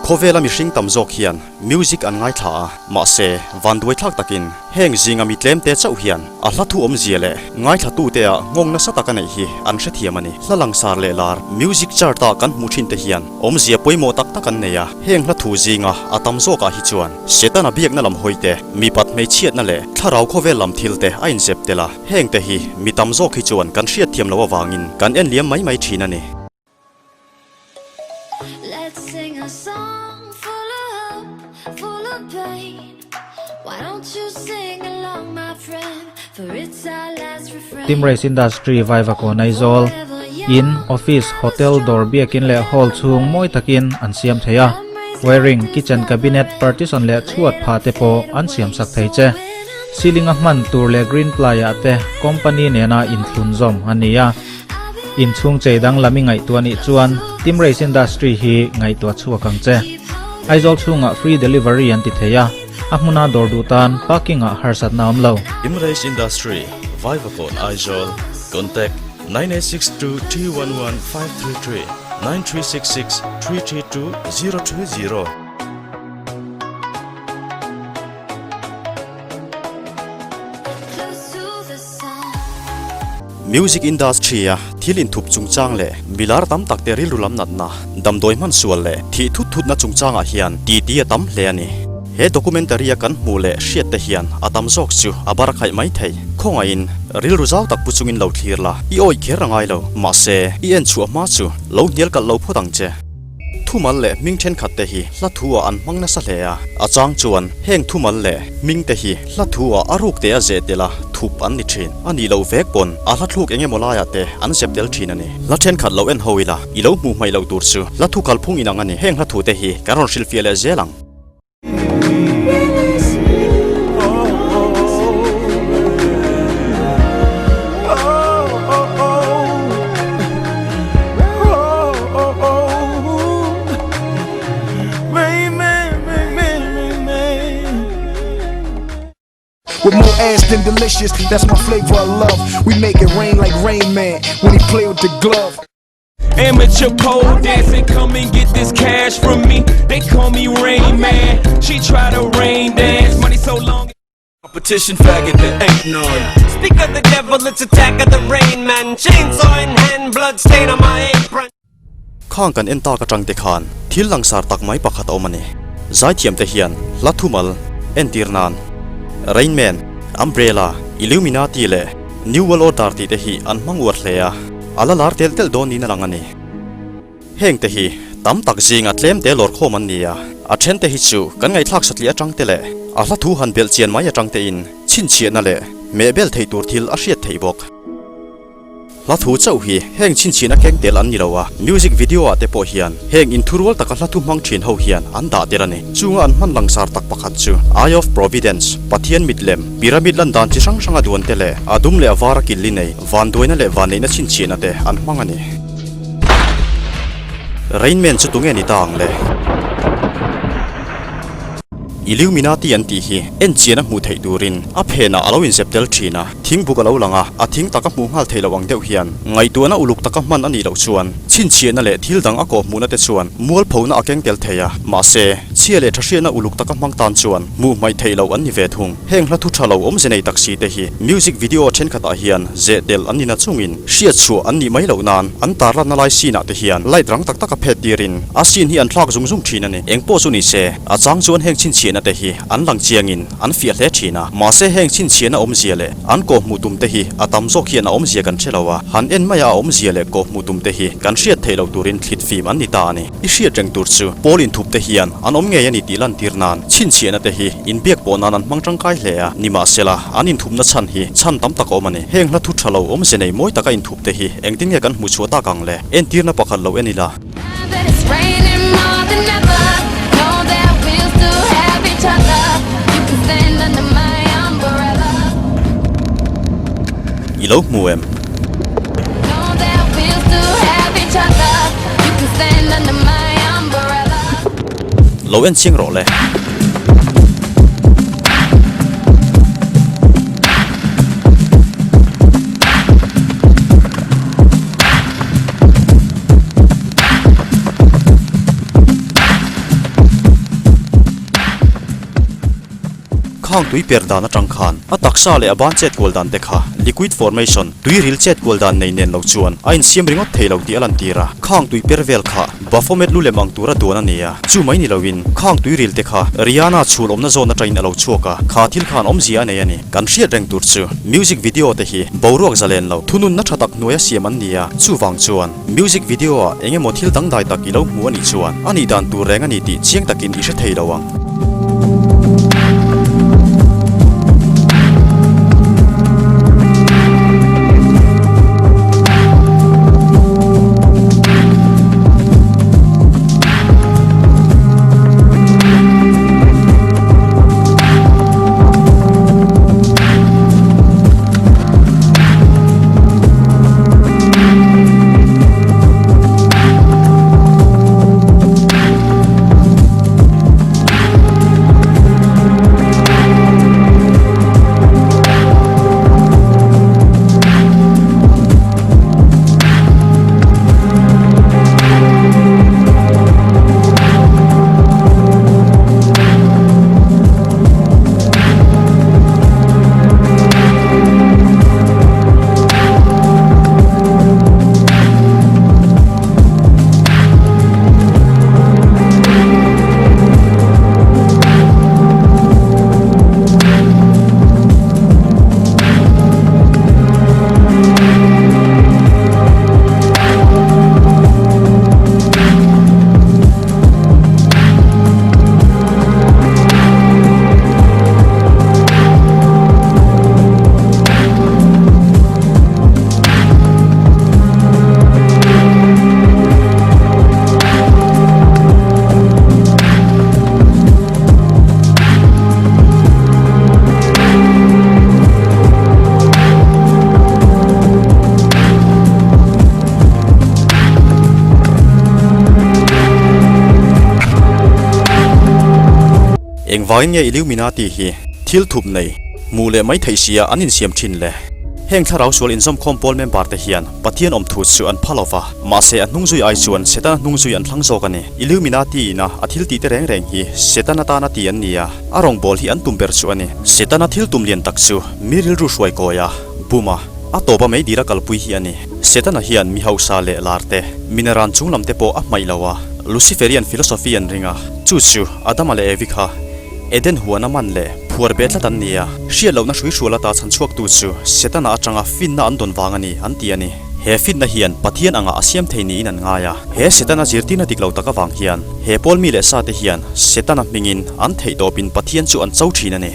Khawvela mihring tam zawk hian music an ngaithla a, mahse vanduaithlak takin heng zinga mi tlemte chauh hian a hla thu awmzia leh ngaithlatute-ah nghawng nasa tak a neih hi an hrethiam a ni. Hla langsar leh lar music chart-a kan hmuh thinte hian awmzia pawimawh tak tak an nei a, heng hla thu zinga a tam zawkah hi chuan Setana biakna lam hawite, mipat hmeichhiatna leh thlarau khawvel lam thilte a inzep tel a, hengte hi mi tam zawk hi chuan kan hriatthiam loh avangin kan enliam mai mai thin a ni. Team Race Industry Vaivakawn Aizawl, In, Office, Hotel, dawr biakin leh Hall chhung mawi takin an siam thei a, Wiring, Kitchen Cabinet, Partition leh chhuat phah te pawh an siam sak thei che. Ceiling a hman tur leh green ply ah te company nena inthlun zawm a ni a. Inchhung chei danglam i ngaihtuah nih chuan Team Race Industry hi ngaihtuah chhuak ang che. Aizawl chhungah free delivery an ti thei a, a hmuna dawr duh tan parking ah harsatna awm lo. Team Race Industry, Vaivakawn Aizawl, Contact, 9862 311 533 9366 332 020. Music industry-a thil inthup chungchang leh milar tam takte rilru lam natna, damdawi hman sual leh thih thut thutna chungchangah hian titi a tam hle a ni. He documentary-a kan hmuh leh hriatte hian a tam zawk chu a bar khaih mai thei. Khawngaihin, rilru zau tak pu chungin lo thlir la, i awih kher a ngai lo. Mahse, i en chhuah hma chu lo hnial kalh lo phawt ang che. Thumal leh hming thenkhat te hi hla thu ah an hmang nasa hle a, a chang chuan heng thumal leh hming te hi hla thu ah a ruk te a zeh tel a, thup an ni thin. A nih loh vek pawn a hla thluk eng emaw laiah te an zep tel thin a ni. Hla thenkhat lo en ho ila, i lo hmuh hmaih loh tur chu hla thu kalphung inang a ni. Heng hla thu te hi kan rawn hrilhfiah leh zel ang. With more ass than delicious, that's my flavor of love. We make it rain like Rain Man when he play with the glove. Amateur pole dancing, come and get this cash from me. They call me Rain Man. She try to rain dance, money so long. Competition faggot, there ain't none. Speak of the devil, it's attack of the rain man. Chainsaw in hand, blood stain on my apron. Khang kan en tak atang te khan thil langsar tak mai pakhat a awm a ni. Zaithiam te hian hla thumal, entir nan, Rain Man, Umbrella, Illuminati leh New World Order tih te hi an hmang uar hle a. A la lar tel tel dawn niin a lang a ni. Heng te hi tam tak zinga tlem te lawr khawm an ni a, a then te hi chu kan ngaihthlak satliah atang te leh a hla thu han belh chian mai atang te in chhinchhiahna leh mehbel thei tur thil a hriat theih bawk. Hla thu chauh hi heng chhinchhiahna keng tel an ni lo a, music video ah te pawh hian heng inthurual taka hla thu hmang thin ho hian an dah tel a ni. Chunga an hman langsar tak pakhat chu Eye of Providence, Pathian mit lem, pyramid lan dan chi hrang hranga duan te leh a dum leh a var a killi nei vanduaina leh vanneihna chhinchhiahna te an hmang a ni. Rain Man chu tunge ni ta ang le? Illuminati an tih hi en chian a hmuh theih turin a phenah a lo inzep tel thin a, thingbuk a lo lang a, a thing taka hmuh nghal theih loh ang deuh hian ngaihtuahna uluk taka hman a nih loh chuan chhinchhiahna leh thil dang a kawhhmuhna te chuan mualphona a keng tel thei a, mahse, chhia leh thahriatna uluk taka hmang tan chuan hmuh hmaih theih loh an ni ve thung. Heng hla thu tha lo awmze nei tak si te hi music video thenkhatah hian zeh tel an ni na chungin hriat chhuah an nih mai loh nan an tarlanna lai scene ah te hian light rang tak tak a phet tirin a scene hi an thlak zung zung thin a ni. Engpawh chu ni se, a chang chuan heng chhinchhiahna te hi an lang chiangin an fiah hle thin a, mahse heng chhinchhiahna awmzia leh an kawhhmuh tum te hi a tam zawk hian a awmzia kan hre lo a, han en maia a awmzia leh kawhhmuh tum te hi kan hriat theih loh turin thlit fim an ni ta a ni. I hriat reng tur chu Paul inthup te hian an awm ngei a ni tih lantir nan chhinchhiahna te hi inbiak pawh nan an hmang tangkai hle a, nimahsela an inthupna chhan hi chhan tam tak a awm a ni. Heng hla thu tha lo awmze nei mawi taka inthup te hi engtin nge kan hmuh chhuah tak ang le? Entirna pakhat lo en ila. I lo hmu em? Lo en chiang rawh le. Khang tui per dan atang khan a taksa leh a ban chet kual dan te kha liquid formation, tui ril chet kual dan nei nen lo chuan a insiam ringawt thei lo tih a lantir a. Khang tui per vel kha Baphomet lu lem ang tura duan a ni a, chu mai ni loin khang tui ril te kha Rihanna chhul awmna zawn atangin a lo chhuak a, kha thil khan awmzia a nei a ni. Kan hriat reng tur chu music video te hi boruak zalen lo, thununna tha tak hnuaia siam an ni a, chuvang chuan music video ah eng emaw thil dangdai tak i lo hmu a nih chuan a nih dan tur reng a ni tih chiang takin i hre thei lo ang. Engvangin nge Illuminati hi thil thup nei, hmuh leh mai theih sia an insiam thin le? Heng thlarau sual inzawmkhawm pawl member te hian Pathian awm thu chu an pha lo va, mahse a hnung zui ai chuan Setana hnung zui an thlang zawk a ni. Illuminati ina a thil tih te reng reng hi Setana tana ti an ni a, a rawngbawl hi an tum ber chu a ni. Setana thil tum lian tak chu mi rilru hruai kawi a, bum a, a tawp a meidil a kalpui hi a ni. Setana hian mi hausa leh lar te, mi naran chung lam te pawh a hmaih lo a, Luciferian philosophy an ring a, chu chu Adama leh Evi kha Eden huana man leh phuar be tlat an ni a, hriat lohna hrui hrual ata chhan chhuaktu chu Setana atanga finna an dawn vang a ni, an ti a ni. He finna hian Pathian anga a siam thei niin an ngai a. He Setana zirtirna dik lo tak avang hian he pawl mi leh sate hian Setana hmingin an theih tawpin Pathian chu an cho thin a ni.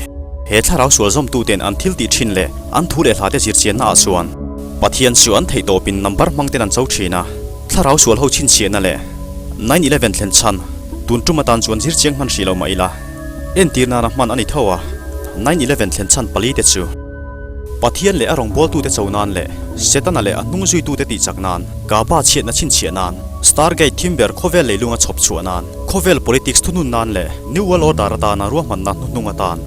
He thlarau sual zawmtuten an thil tih thin leh an thu leh hlate zirchianna ah chuan Pathian chu an theih tawpin number hmangten an cho thin a. Thlarau sual ho chhinchhiahna leh 9/11 thlen chhan tun tum atan chuan zirchiang hman hrih lo mah ila, entir nana hman a ni tho a, 9/11 thlen chhan pali te chu Pathian leh a rawngbawltute cho nan leh Setana leh a hnung zuitute tihchak nan, Kaaba chhiatna chhinchhiah nan, Stargate thim ber khawvel leilunga chhawp chhuah nan, khawvel politics thunun nan leh New World Order atana ruahmanna hnuhnung atan.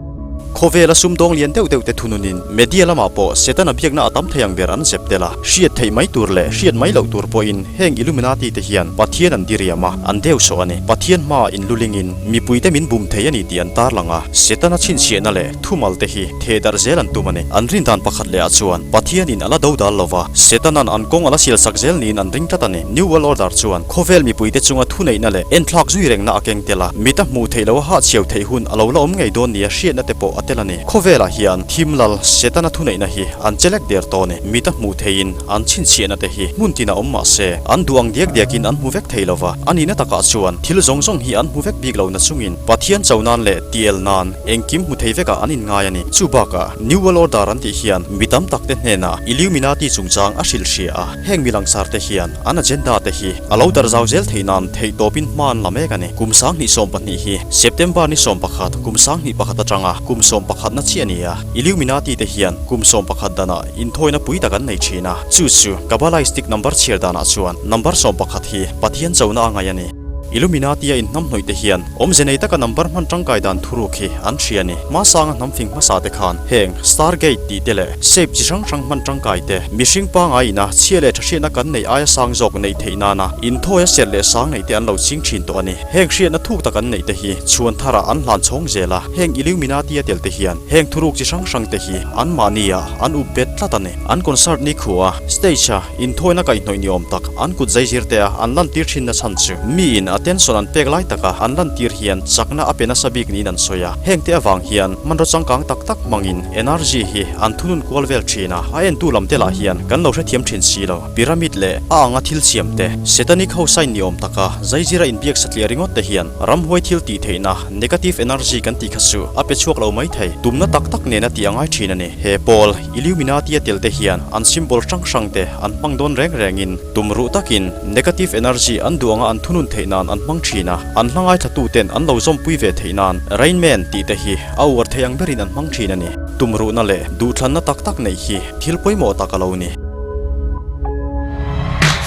Khawvela sumdawng lian deuh deuh te thununin media lamah pawh Setana biakna a tam thei ang ber an zep tel a, hriat theih mai tur leh hriat mai loh tur pawhin heng Illuminati te hian Pathian an diriam a, an deu sawh a ni. Pathian hmaah inlulingin mipuite min bum thei a ni tih an tarlang a, Setana chhinchhiahna leh thumal te hi theh darh zel an tum a ni. An rindan pakhat leh ah chuan Pathianin a la do dal lova, Setanan an kawng a la sialsak zel niin an ring tlat a ni. New World Order chuan khawvel mipuite chunga thuneihna leh enthlak zui rengna a keng tel a, mit a hmuh theih loh a hahchhiau theih hun a lo la awm ngei dawn nia hriatna te pawh a tel a ni. Khawvelah hian thim lal Setana thuneihna hi an chelek der tawh a ni. Mit a hmuh theihin an chhinchhiahna te hi hmun tinah awm mah se, an duh ang diak diakin an hmu vek thei lo va. A nihna takah chuan thil zawng zawng hi an hmu vek bik lohna chungin Pathian cho nan leh tiel nan engkim hmu thei vekah an inngai a ni. Chu bakah New World Order an tih hian mi tam takte hnenah Illuminati chungchang a hrilh hria a. Heng mi langsar te hian an agenda te hi a lo darh zau zel theih nan theih tawpin hma an la mek a ni. Kum 2020 hi September ni 11 kum 21 atanga kum 11 na chiah a ni a. Illuminati te hian kum 11 danah inthawina pui tak an nei thin a. Chu chu Kabbalistic number chhiar danah chuan number 11 hi Pathian chona a ngaih a ni. Illuminati a inhnamhnawih te hian awmze nei taka number hman tangkai dan thuruk hi an hria a ni. Hmasanga hnam fing hmasa te khan heng Star Gate tih te leh shape chi hrang hrang hman tangkai te, mihring pangai ina chhia leh tha hriatna kan neih aia sang zawk neih theih nana inthawi a serh leh sang neih te an lo ching thin tawh a ni. Heng hriatna thuk tak an neih te hi chhuan tharah an hlan chhawng zel a, heng Illuminati a tel te hian heng thuruk chi hrang hrang te hi anmahni ah an up bet tlat a ni. An concert ni khua stage a inthawina kaihhnawih ni awm tak an kut zaizir te a an lantir thin na chhan chu mi in attention an pek lai taka an lantir hian chakna a pe nasa bik niin an sawi a. Heng te avang hian hmanraw changkang tak tak hmangin energy hi an thunun kual vel thin a, a entu lam te lah hian kan lo hrethiam thin si lo. Pyramid leh a anga thil siam te, Satanic ho sign ni awm taka zaizira inbiak satliah ringawt te hian ramhuai thil tih theihna negative energy kan tih kha chu a pe chhuak lo mai thei. Tumna tak tak nena tih a ngai thin a ni. He pawl Illuminati a tel te hian an symbol hrang hrang te an hmang dawn reng rengin tum ruh takin negative energy an duh anga an thunun theih nan an hmang thin a, an hla ngaithla ten an lo zawmpui ve theih nan Rain Man tih te hi a uar thei ang berin an hmang thin a ni. Tum ruhna leh duhthlanna tak tak neih hi thil pawimawh tak a lo ni.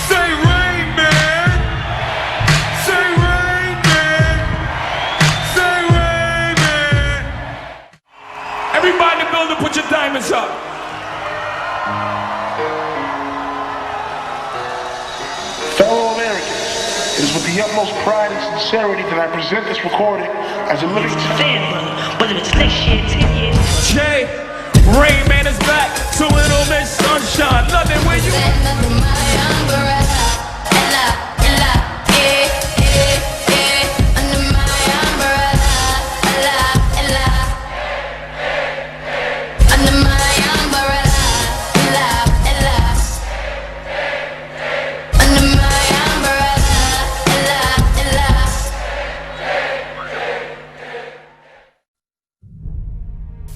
Say Rain Man! Say Rain Man! Say Rain Man! Everybody in the building put your diamonds up. Fellow Americans, it is with the utmost pride and sincerity that I present this recording as a living Whether it's next year, 10 years. Jay, Rain Man is back to Little Miss Sunshine. Love it when you.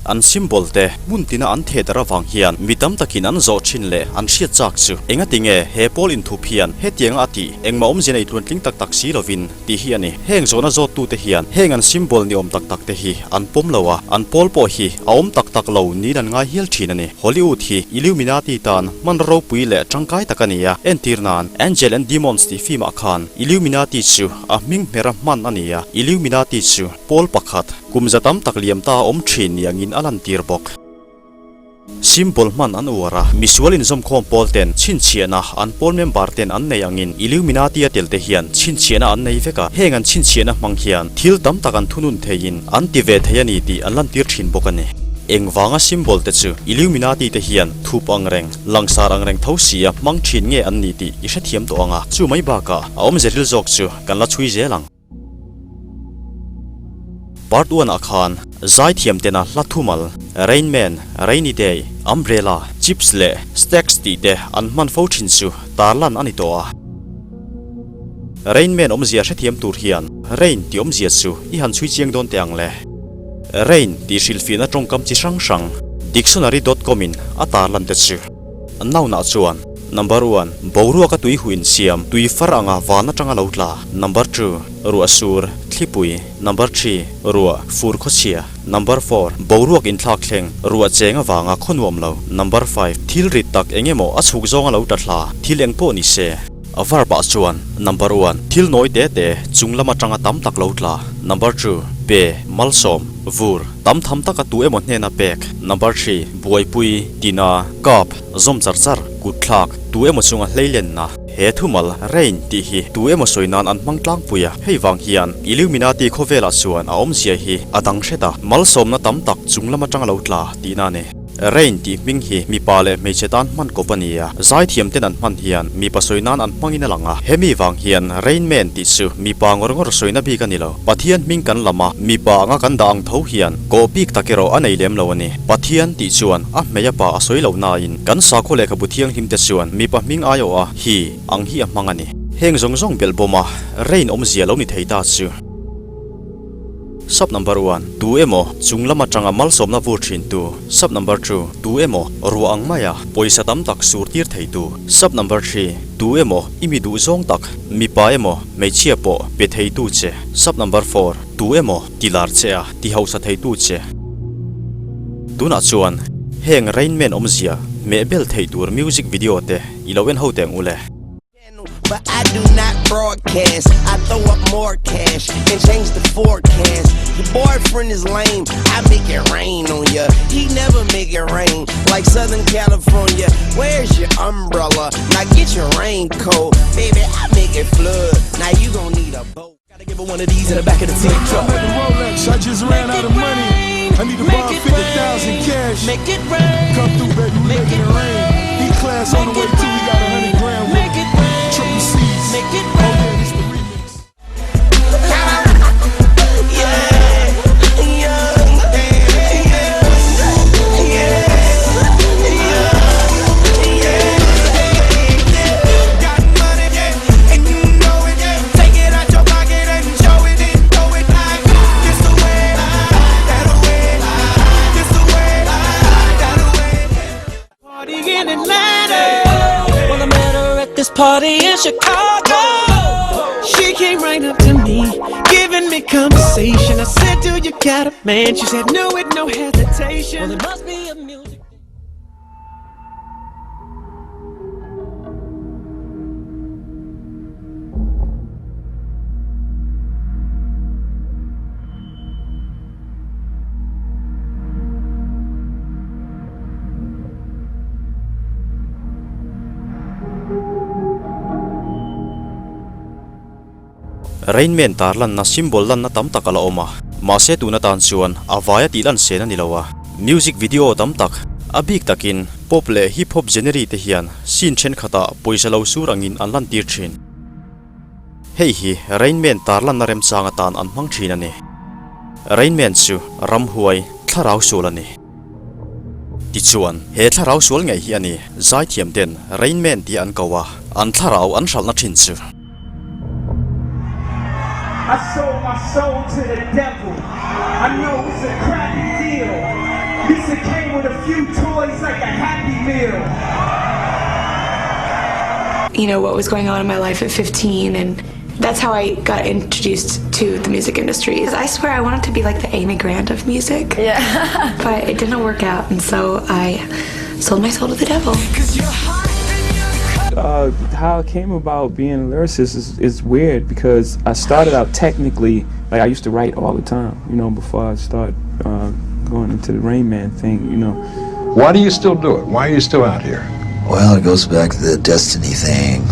An symbol te hmun tina an theh darh avang hian mi tam takin an zawh thin leh an hriat chak chu engati nge he pawl inthup hian hetianga a tih engmah awmzia nei tluantling tak tak si lovin tih hi a ni. Heng zawhna zawttute hian heng an symbol ni awm tak tak te hi an pawm lo a, an pawl pawh hi a awm tak tak lo niin an ngai hial thin a ni. Hollywood hi Illuminati tan hmanraw ropui leh tangkai tak a ni a, entir nan Angel and Demons tih film ah khan Illuminati chu a hming hmera hman a ni a, Illuminati chu pawl pakhat kum za tam tak liam ta a awm thin ni angin a lantir bawk. Symbol hman an uar a, misual inzawmkhawm pawl ten chhinchhiahna an pawl member ten an nei angin Illuminati a tel te hian chhinchhiahna an nei vek a, heng an chhinchhiahna hmang hian thil tam tak an thunun theiin an ti ve thei a ni tih an lantir thin bawk a ni. Engvanga symbol te chu Illuminati te hian thup ang reng, langsar ang reng tho sia hmang thin nge an ni tih i hrethiam tawh ang a, chu mai bakah a awmze ril zawk chu kan la chhui zel ang. Part one ah khan zaithiam tena hla thumal, Rain Man, Rainy Day, Umbrella, Chips leh Stacks tih te an hman fo thin chu tarlan a ni tawh a. Rain Man awmzia hrethiam tur hian Rain tih awmzia chu i han chhui chiang dawn teh ang le. Rain tih hrilhfiahna tawngkam chi hrang hrang dictionary dot com in a tarlan te chu. Noun-ah chuan, Number one, boruaka tui huh insiam, tui far anga van atanga lo tla. Number two, ruah sur, thlipui. Number three, ruah, fur khawchhia. Number four, boruak inthlak thleng, ruah cheng avanga khaw nuam lo. Number five, thil rit tak eng emaw a chhuk zawnga lo tla thla, thil eng pawh ni se. A verb-ah chuan, Number one, thil nawi te te, chung lam atanga tam tak lo tla. Number two, pe, malsawm, vur, tam tham taka tu emaw hnena pek. Number three, buaipui, tina, kap, zawm char char, kut thlak, tu emaw chunga hleilenna. He thumal, rain, tih hi tu emaw sawi nan an hmang tlangpui a, hei vang hian Illuminati khawvelah chuan a awmzia hi a dang hret a, malsawmna tam tak chung lam atanga lo tla tihna a ni. Rain tih hming hi mipa leh hmeichhe tan hman kawp a ni a, zaithiam ten an hman hian mipa sawi nan an hmangin a lang a, hemi vang hian Rain Man tih chu mipa ngawr ngawr sawina bik a ni lo. Pathian hming kan lam a, mipa anga kan dah ang tho hian kawh bik tak erawh a nei lem lo a ni. Pathian tih chuan a hmei a pa a sawi lo nain kan sakhaw lehkhabu thianghlim te chuan mipa hming aiawh a hi ang hi a hmang a ni. Heng zawng zawng belh bawm a, Rain awmzia lo ni thei ta chu. Sub number one, Tu emaw chung lam atanga malsawmna vur thin tu. Sub number two, Tu emaw ruah ang maia pawisa tam tak sur tir thei tu. Sub number three, Tu emaw i mi duh zawng tak, mipa emaw hmeichhia pawh pe thei tu che. Sub number four, Tu emaw ti lar che a, ti hausa thei tu che. Tunah chuan heng Rain Man awmzia hmeh bel thei tur music video te i lo en ho teh ang u le. But I do not broadcast. I throw up more cash and change the forecast. Your boyfriend is lame. I make it rain on ya. He never make it rain like Southern California. Where's your umbrella? Now get your raincoat, baby. I make it flood. Now you gon' need a boat. Gotta give her one of these in the back of the tank truck. Rolex, I just ran out of money. I need to borrow 50,000 cash. Make it rain. Come through, baby, we Make making it it rain. E class on the way too, we got 100 grand with Make it rain. Triple C's. Make it Oh rain. yeah, this the remix. Got money, and you know it. Take it out your pocket and show it and throw it like this away, that away, this away, that away. Party in Atlanta. Well, I met her at this party in Chicago. She came right up to me, giving me conversation. I said, Do you got a man? She said, No, with no hesitation. Well, it must be a music. Rain Man tarlanna symbol lanna tam tak a la awm a, mahse tuna tan chuan a vaia tih lan sen a ni lo a. Music video tam tak, a bik takin pop leh hip hop genre te hian scene thenkhatah pawisa lo sur angin an lantir thin. Hei hi Rain Man tarlanna remchang atan an hmang thin a ni. Rain Man chu ramhuai thlarau sual a ni. Tichuan, he thlarau sual ngei hi a ni, zaithiam ten Rain Man tih an ko a, an thlarau an hralhna thin chu. I sold my soul to the devil. I know it's a crappy deal. Lisa came with a few toys like a happy meal. You know, what was going on in my life at 15, and that's how I got introduced to the music industry. I swear I wanted to be like the Amy Grant of music. Yeah. but it didn't work out, and so I sold my soul to the devil. Uh, how it came about being a lyricist is, is weird because I started out technically, like I used to write all the time, you know, before I started uh, going into the Rain Man thing, you know. Why do you still do it? Why are you still out here? Well, it goes back to the destiny thing.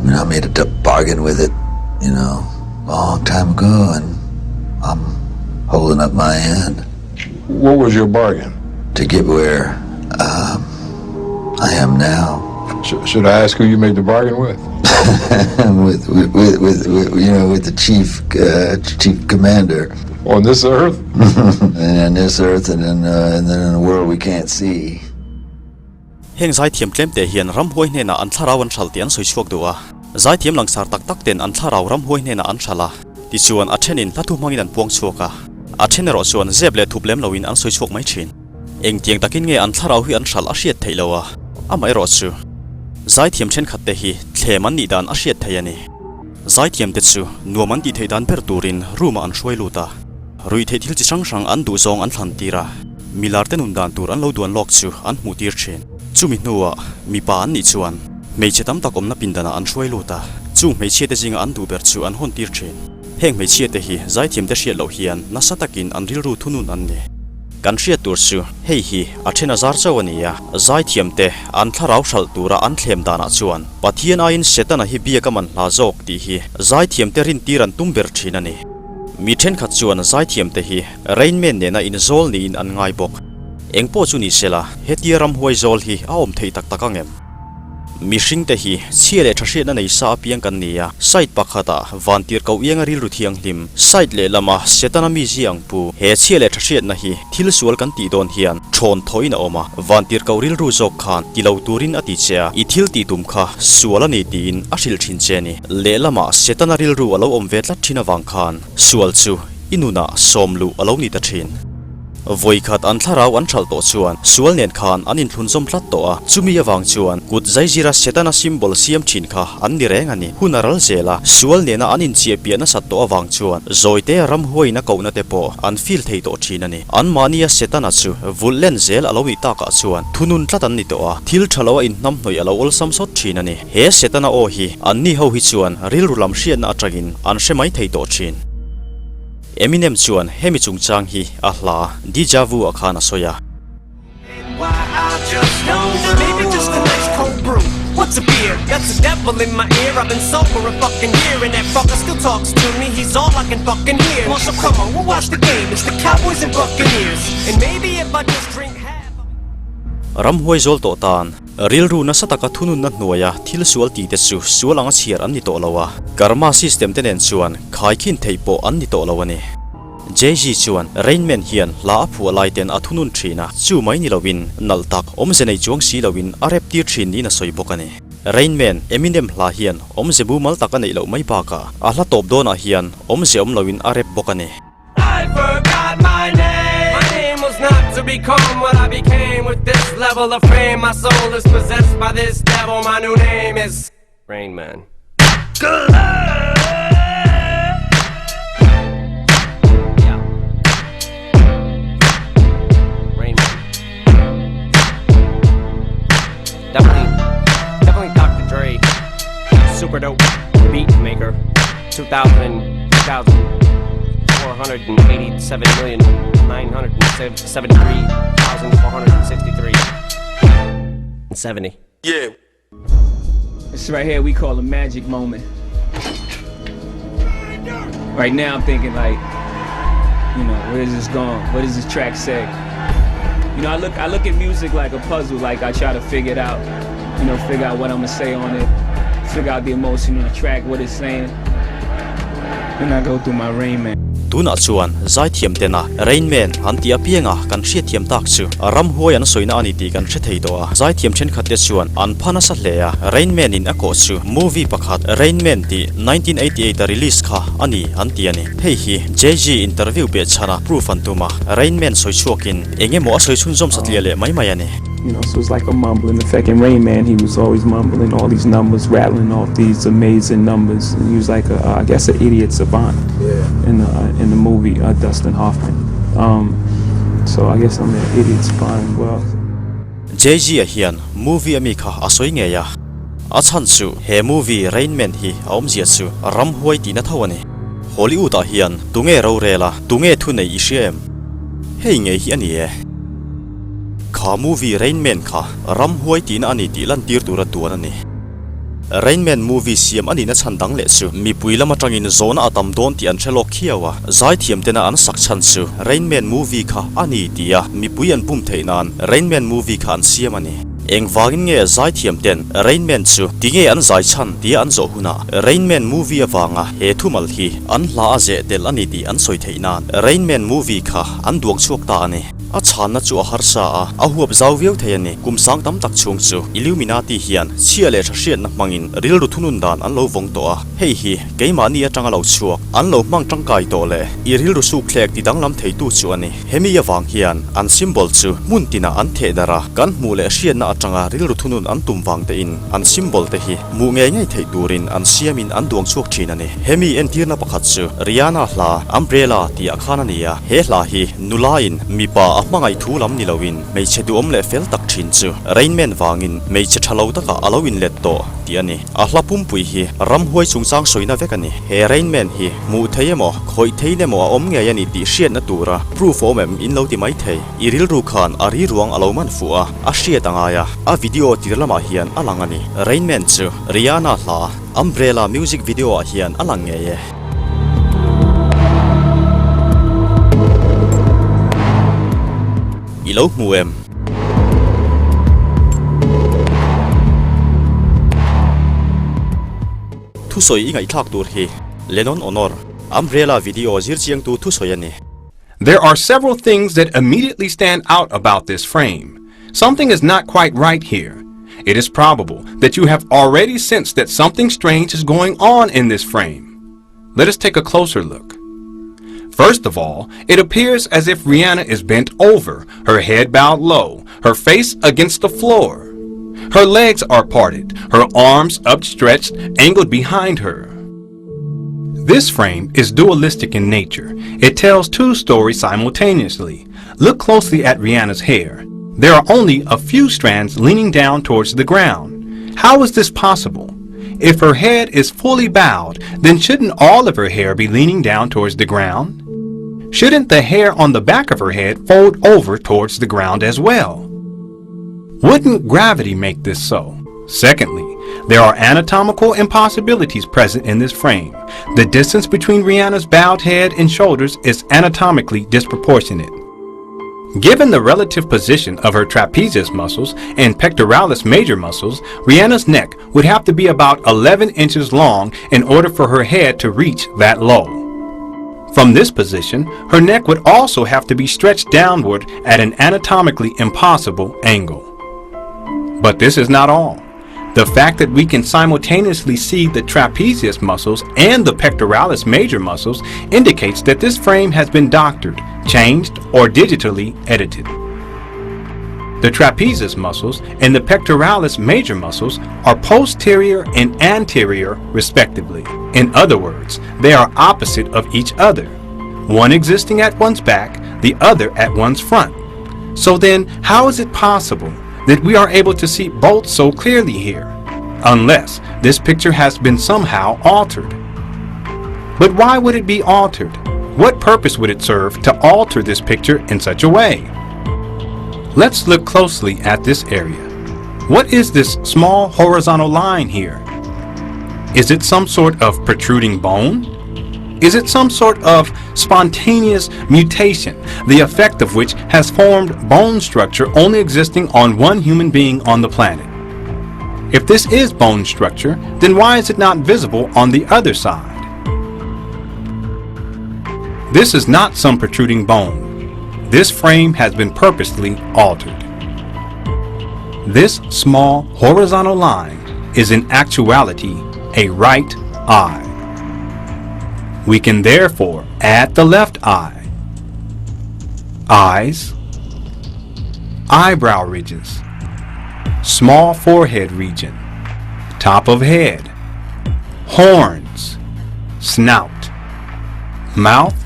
You know, I made a bargain with it, you know, long time ago, and I'm holding up my end. What was your bargain? To get where um, I am now. Should I ask who you made the bargain with? with, with, with, with, with, you know, with the chief, uh, chief commander. On this earth? and on this earth, and in, uh, and then in a world we can't see. Heng zaithiam tlemte hian ramhuai hnenah an thlarau an hral tih an sawi chhuak duh a, zaithiam langsar tak tak ten an thlarau ramhuai hnenah an hral a, tichuan a thenin hla thu hmangin an puang chhuak a, a then erawh chuan zep leh thup lem loin an sawi chhuak mai thin. Engtiang takin nge an thlarau hi an hral a hriat theih lo a, amaherawh chu zaithiam thenkhat te hi thlem an nih dan a hriat theih a ni. Zaithiam te chu nuam an tih theih dan ber turin room ah an hruai lut a, ruihtheih thil chi hrang hrang an duh zawng an thlan tir a, milar te nun dan tur an lo duan lawk chu an hmuh tir thin. Chumi hnuah mipa an nih chuan hmeichhe tam tak awmna pindanah an hruai lut a, chung hmeichhia te zinga an duh ber chu an hawn tir thin. Heng hmeichhia te hi zaithiam te hriat loh hian nasa takin an rilru thunun an ni. Kan hriat tur chu hei hi a then a zar chauh a ni a, zaithiam te an thlarau hralh tura an thlem danah chuan Pathian aiin Setana hi biak a man hla zawk tih hi zaithiam te rintir an tum ber thin a ni. Mi thenkhat chuan zaithiam te hi Rain Man nena inzawl niin an ngai bawk. Eng pawh chu ni sela, hetia ramhuai zawl hi a awm theih tak tak ang em? Mihring te hi chhia leh tha hriatna nei sa apiang kan ni a, site pakhatah vantir koh ianga rilru thianghlim, site lehlama Setana mizia ang pu, he chhia leh tha hriatna hi thil sual kan tih dawn hian thawn thawhin a awm a, vantir koh rilru zawk khan ti lo turin a ti che a, i thil tih tum kha sual a ni tiin a hrilh thin che a ni. Lehlamah Setana rilru a lo awm ve tlat thin avang khan sual chu i nunah sawm luh a lo ni ta thin. Vawikhat an thlarau an hralh tawh chuan sual nen khan an inthlunzawm tlat tawh a, chumi avang chuan kut zaizira Setana symbol siam thin kha an ni reng a ni. Hun a ral zel a, sual nena an inchiahpiah nasat tawh avang chuan zawite ramhuaiin a kohna te pawh an feel thei tawh thin a ni. Anmahnia Setana chu vulh len zel a lo nih takah chuan thunun tlat an ni tawh a, thil tha lo a inhnamhnawih a lo awlsam sawt thin a ni. He Setana aw hi anni ho hi chuan rilru lam hriatna atangin an hre mai thei tawh thin. Eminem chuan hemi chungchang hi a hla Deja Vu ah khan a sawi a. Ramhuai zawl tawh tan rilru nasa taka thununna hnuaia thil sual tih te chu sual anga chhiar an ni tawh lo a, karma system te nen chuan khaikhin theih pawh an ni tawh lo a ni. Jay-Z chuan Rain Man hian hla a phuah lai ten a thunun thin a, chu mai ni loin nalh tak awmze nei chuang si loin a rap tir thin niin a sawi bawk a ni. Rain Man, Eminem hla hian awmze mumal tak a neih loh mai bakah a hla tawp dawnah hian awmze awm loin a rap bawk a ni. I forgot my name My name was not to become what I became With this level of fame My soul is possessed by this devil My new name is Rain Man Definitely, definitely Dr. Dre, super dope beat maker, 2000, 2,487,973,463 and 70. Yeah. This right here we call a magic moment. Right now I'm thinking like, you know, where is this going? What does this track say? You know, I look I look at music like a puzzle, like I try to figure it out, you know, figure out what I'm gonna say on it, figure out the emotion on the track, what it's saying. Then I go through my Rain Man. Tunah chuan zaithiam tena Rain Man an tih apianga kan hriatthiam tak chu ramhuai an sawina a ni tih kan hre thei tawh a. Zaithiam thenkhat te chuan an pha nasa hle a, Rain Man in a kawh chu movie pakhat Rain Man tih 1988 a release kha a ni an ti a ni. Hei hi Jay-Z interview beh chhana proof an tum a, Rain Man sawi chhuakin eng emaw a sawi chhunzawm satliah leh mai mai a ni. You know, so it's like a mumbling effect. And Rain Man, he was always mumbling all these numbers, rattling off these amazing numbers. And he was like, a, uh, I guess, an idiot savant yeah. in the uh, in the movie uh, Dustin Hoffman. Um, so I guess I'm an idiot savant as well. Jay-Z a hian movie ami kha a sawi ngei a. A chhan chu he movie Rain Man hi a awmzia chu ramhuai tihna tho a ni. Hollywood ah hian tunge rorel a, tunge thu nei i hria em? Hei ngei hi a ni e. Kha movie Rain Man kha ramhuai tihna a ni tih lantir tura duan a ni. Rain Man movie siam a nihna chhan dang leh chu mipui lam atangin zawhna a tam dawn tih an hre lawk khiau a, zaithiam tena an sak chhan chu Rain Man movie kha a ni tia mipui an bum theih nan Rain Man movie kha an siam a ni. Engvangin nge zaithiam ten Rain Man chu tinge an zai chhan tia an zawh hunah Rain Man movie avanga he thumal hi an hla a zeh tel a ni tih an sawi theih nan Rain Man movie kha an duang chhuak ta a ni. A chhanna chu a harsa a, a huap zau viau thei a ni. Kum sang tam tak chhung chu Illuminati hian chhia leh tha hriatna hmangin rilru thunun dan an lo vawng tawh a. Hei hi keimahni atanga lo chhuak, an lo hmang tangkai tawh leh i rilru sukthlek ti danglam theitu chu a ni. Hemi avang hian an symbol chu hmun tinah an theh darh a, kan hmuh leh hriatna atanga rilru thunun an tum vang tein an symbol te hi hmuh ngei ngei theih turin an siamin an duang chhuak thin a ni. Hemi entirna pakhat chu Rihanna hla Umbrella tih ah khan a ni a, he hla hi Nulain mipa a hmangaih thu lam ni loin hmeichhe duhawm leh fel tak thin chu Rain Man vangin hmeichhe tha lo takah a lo inlet tawh tih a ni. A hla pumpui hi ramhuai chungchang sawina vek a ni. He Rain Man hi hmuh thei emaw, khawih thei emaw a awm ngei a ni tih hriatna tura proof a awm em in lo ti mai thei. I rilru khan a ri ruang a lo man fuh a, a hriat a ngai a, a video tir lamah hian a lang a ni. Rain Man chu Rihanna hla Umbrella music video ah hian a lang ngei e. I lo hmu em? Thusawi i ngaihthlak tur hi Lennon Honor, Umbrella video zirchiangtu thusawi a ni. There are several things that immediately stand out about this frame. Something is not quite right here. It is probable that you have already sensed that something strange is going on in this frame. Let us take a closer look. First of all, it appears as if Rihanna is bent over, her head bowed low, her face against the floor. Her legs are parted, her arms upstretched, angled behind her. This frame is dualistic in nature. It tells two stories simultaneously. Look closely at Rihanna's hair. There are only a few strands leaning down towards the ground. How is this possible? If her head is fully bowed, then shouldn't all of her hair be leaning down towards the ground? Shouldn't the hair on the back of her head fold over towards the ground as well? Wouldn't gravity make this so? Secondly, there are anatomical impossibilities present in this frame. The distance between Rihanna's bowed head and shoulders is anatomically disproportionate. Given the relative position of her trapezius muscles and pectoralis major muscles, Rihanna's neck would have to be about 11 inches long in order for her head to reach that low. From this position, her neck would also have to be stretched downward at an anatomically impossible angle. But this is not all. The fact that we can simultaneously see the trapezius muscles and the pectoralis major muscles indicates that this frame has been doctored, changed, or digitally edited. The trapezius muscles and the pectoralis major muscles are posterior and anterior respectively. In other words, they are opposite of each other, one existing at one's back, the other at one's front. So then, how is it possible that we are able to see both so clearly here? Unless this picture has been somehow altered. But why would it be altered? What purpose would it serve to alter this picture in such a way? Let's look closely at this area. What is this small horizontal line here? Is it some sort of protruding bone? Is it some sort of spontaneous mutation, the effect of which has formed bone structure only existing on one human being on the planet? If this is bone structure, then why is it not visible on the other side? This is not some protruding bone. This frame has been purposely altered. This small horizontal line is in actuality a right eye. We can therefore add the left eye, eyes, eyebrow ridges, small forehead region, top of head, horns, snout, mouth,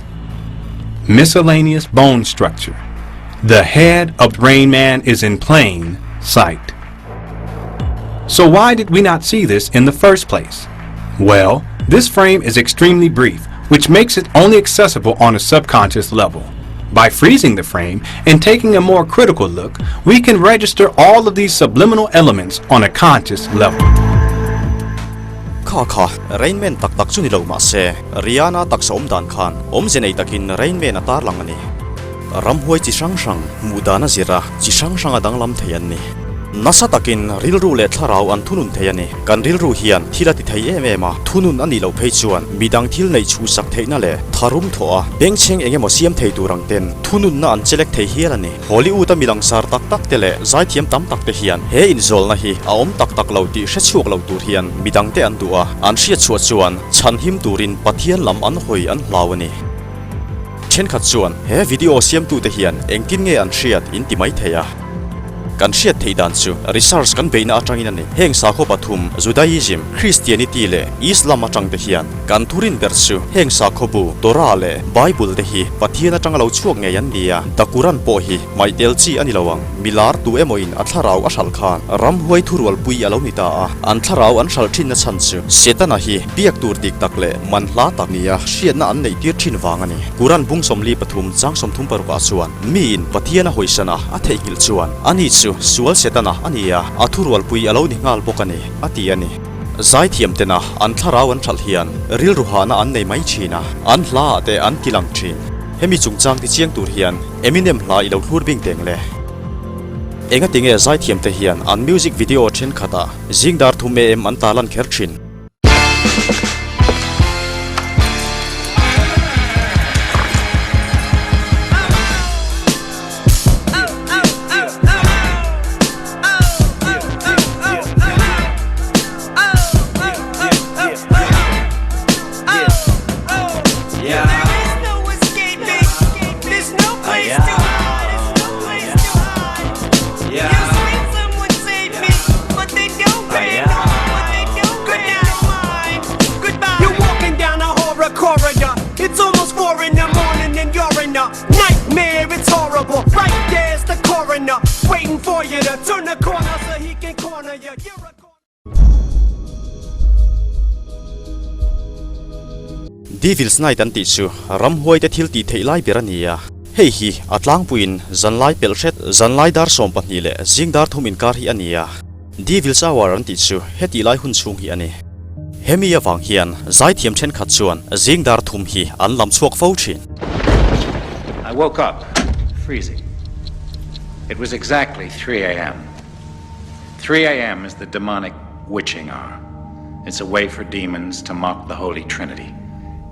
miscellaneous bone structure. The head of Rain Man is in plain sight. So why did we not see this in the first place? Well, this frame is extremely brief, which makes it only accessible on a subconscious level. By freezing the frame and taking a more critical look, we can register all of these subliminal elements on a conscious level. Kha kha, Rain Man tak tak chu ni lo mah se, Rihanna taksa awm dan khan awmze nei takin Rain Man a tarlang a ni. Ramhuai chi hrang hrang hmuh dan a zir a, chi hrang hrang a danglam thei an ni. Nasa takin rilru leh thlarau an thunun thei a ni. Kan rilru hian thil a ti thei em em a, thunun a nih loh phei chuan midang thil neih chhuhsak theihna leh tharum thawh a, bengchheng eng emaw siam thei tur ang ten thununna an chelek thei hial a ni. Hollywood a milangsar tak tak te leh zaithiam tam tak te hian he inzawlna hi a awm tak tak lo tih hre chhuak lo tur hian midang te an duh a, an hriat chhuah chuan chhanhim turin Pathian lam an hawi an hlau a ni. Thenkhat chuan he video siamtute hian engtin nge an hriat in ti mai thei a. Kan hriat theih dan chu research kan beihna atangin a ni. Heng sakhaw pathum, Judaism, Christianity leh Islam atang te hian kan thurin ber chu heng sakhaw bu, Torah leh Bible te hi Pathian atanga lo chhuak ngei an ni a. The Quran pawh hi hmaitel chi a ni lo ang. Milar tu emaw in a thlarau a hralh khan ramhuai thurualpui a lo ni ta a. An thlarau an hralh thinna chhan chu Setana hi biak tur dik tak leh man hla tak nia hriatna an neih tir thin vang a ni. Quran bung 43 chang 36 ah chuan miin Pathian a hawisan a, a theihnghilh chuan ani chu sual Setana a ni a, a thurualpui a lo ni nghal bawk a ni, a ti a ni. Zaithiam tena an thlarau an hralh hian rilru hahna an nei mai thin a, an hla ah te an ti lang thin. Hemi chungchang ti chiang tur hian Eminem hla i lo thlur bing teng le. Engati nge zaithiam te hian an music video thenkhat ah zingdar thum am an tarlan kher thin? horrible. Right there's the coroner waiting for you to turn the corner so he can corner you. You're a Devil's Night an tih chu ramhuaite thil tih theih lai ber a ni a, hei hi a tlangpuiin zanlai pelh hret, zanlai dar 12 leh zing dar thum inkar hi a ni a. Devil's Hour an tih chu hetih lai hun chhung hi a ni. Hemi avang hian zaithiam thenkhat chuan zing dar thum hi an lam chhuak fo thin. I woke up freezing. It was exactly 3 a.m. 3 a.m. is the demonic witching hour. It's a way for demons to mock the Holy Trinity.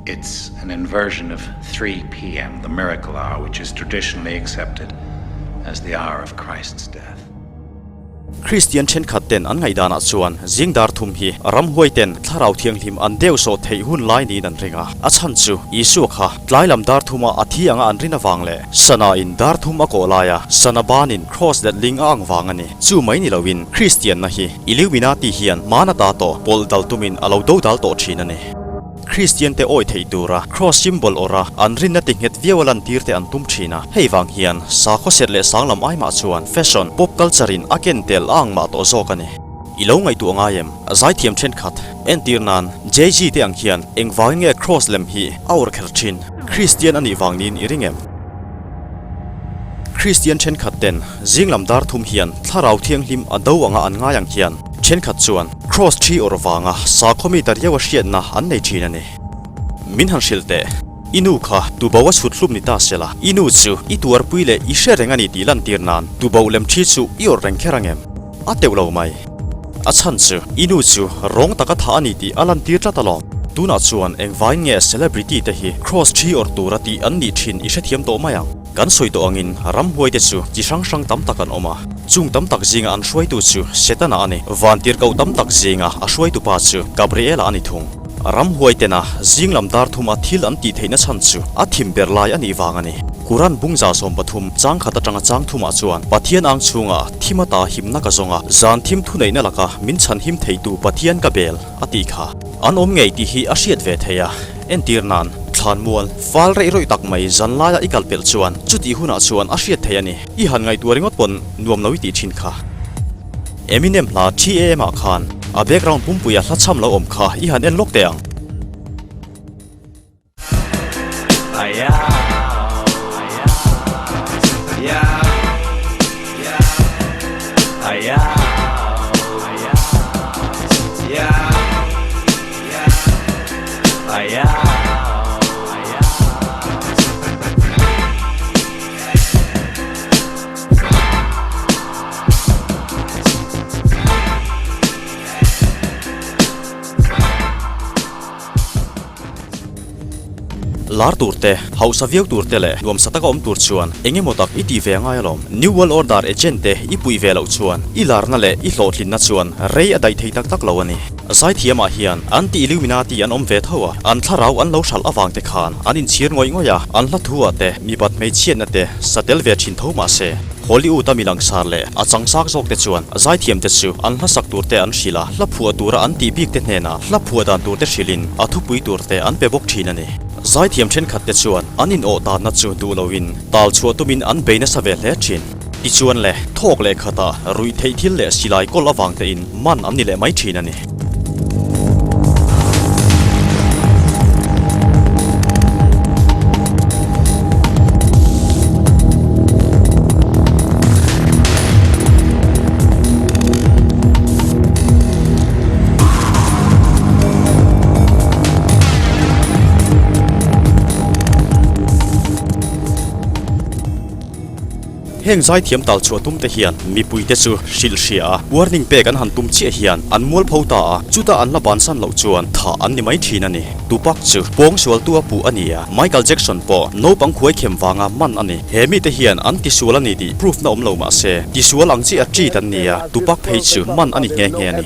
It's an inversion of 3 p.m., the miracle hour, which is traditionally accepted as the hour of Christ's death. Kristian thenkhat ten an ngaihdanah chuan zing dar thum hi ramhuai ten thlarau thianghlim an deuh sawh theih hun lai niin an ring a. A chhan chu Isua kha tlai lam dar thuma a thi anga an rin avang leh sana in dar thum a kawh laia sana banin Kraws let ling a ang vang a ni. Chu mai ni loin Kristianna hi Illuminati hian hmana ta tawh pawlh dal tumin a lo do dal tawh thin a ni. Kristian te awi theih tura Kraws symbol awrh a an rinna ti nghet viau a lantir te an tum thin a. Hei vang hian sakhaw serh leh sang lam ai mah chuan fashion, pop culture in a ken tel a ang mah tawh zawk a ni. I lo ngaihtuah ngai em? Zaithiam thenkhat, entir nan Jay-Z te ang hian engvangin nge Kraws lem hi a awrh kher thin? Kristian a nih vang niin i ring em? Kristian thenkhat ten zinglam dar thum hian thlarau thianghlim a do anga an ngai ang hian thenkhat chuan Kraws thi awrh vanga sakhaw mi ta riau a hriatna an nei thin a ni. Min han hrilh teh, I nu kha tubo a chhut hlum ni ta se la, i nu chu i tuarpui leh i hre reng a ni tih lantir nan tubo lem thi chu i awrh reng kher ang em? A teuh lo mai. A chhan chu i nu chu rawng taka tha a ni tih a lantir tlat alawm. Tunah chuan engvaiin nge celebrity te hi Kraws thi awrh tura tih an nih thin i hrethiam tawh mai ang. Kan sawi tawh angin ramhuai te chu chi hrang hrang tam tak an awm a, chung tam tak zinga an hruaitu chu Setana a ni. Vantirhkoh tam tak zinga a hruaitu pa chu Gabriela a ni thung. Ramhuai tena zing lam dar thuma thil an tih theihna chhan chu a thim ber lai a nih vang a ni. Quran bungza 13 chang khat atanga chang thumah chuan Pathian ang chhunga thim ata himna ka zawng a, zan thim thuneihna laka min chhan him theitu Pathian ka bel a tih kha. An awm ngei tih hi a hriat ve thei a, entir nan, thlanmual, fal reih rawih tak mai zan laia i kal pelh chuan chutih hunah chuan a hriat thei a ni. I han ngaihtuah ringawt pawn nuam lo i tih thin kha. Eminem hla TAM ah khan a background pumpuia hla chham lo awm kha i han en lawk teh ang. Lar tur te, hausa viau tur te leh nuamsa taka awm tur chuan eng emaw tak i tih ve a ngai alawm. New World Order agent te i puih ve loh chuan i larna leh i hlawhtlinna chuan rei a daih thei tak tak lo a ni. Zaithiamah hian anti Illuminati an awm ve tho a, an thlarau an lo hralh avang te khan an inchhir ngawih ngawih a, an hla thu ah te mipat hmeichhiatna te sa tel ve thin tho mah se, Hollywood a mi langsar leh a changchak zawk te chuan zaithiam te chu an hla sak tur te an hrilh a, hla phuah tura an tih bik te hnenah hla phuah dan tur te hrilhin a thupui tur te an pe bawk thin a ni. Zaithiam thenkhat te chuan an inawh danna chu duh loin tal chhuah tumin an bei nasa ve hle thin. Tichuan le, thawk leh khatah ruih theih thil leh silai kawl avang tein man an ni leh mai thin a ni. Heng zaithiam tal chhuah tum te hian mipui te chu hrilh hria a, warning pek an han tum chiah hian an mualpho ta a, chuta an la bansan loh chuan thah an ni mai thin a ni. Tupac chu pawng sualtu a puh a ni a, Michael Jackson pawh naupang khuai khem vanga man a ni. He mite hian an tisual a ni tih proof na awm lo mah se, tisual ang chiah a treat an ni a, Tupac phei chu man a ni nghe nghe a ni.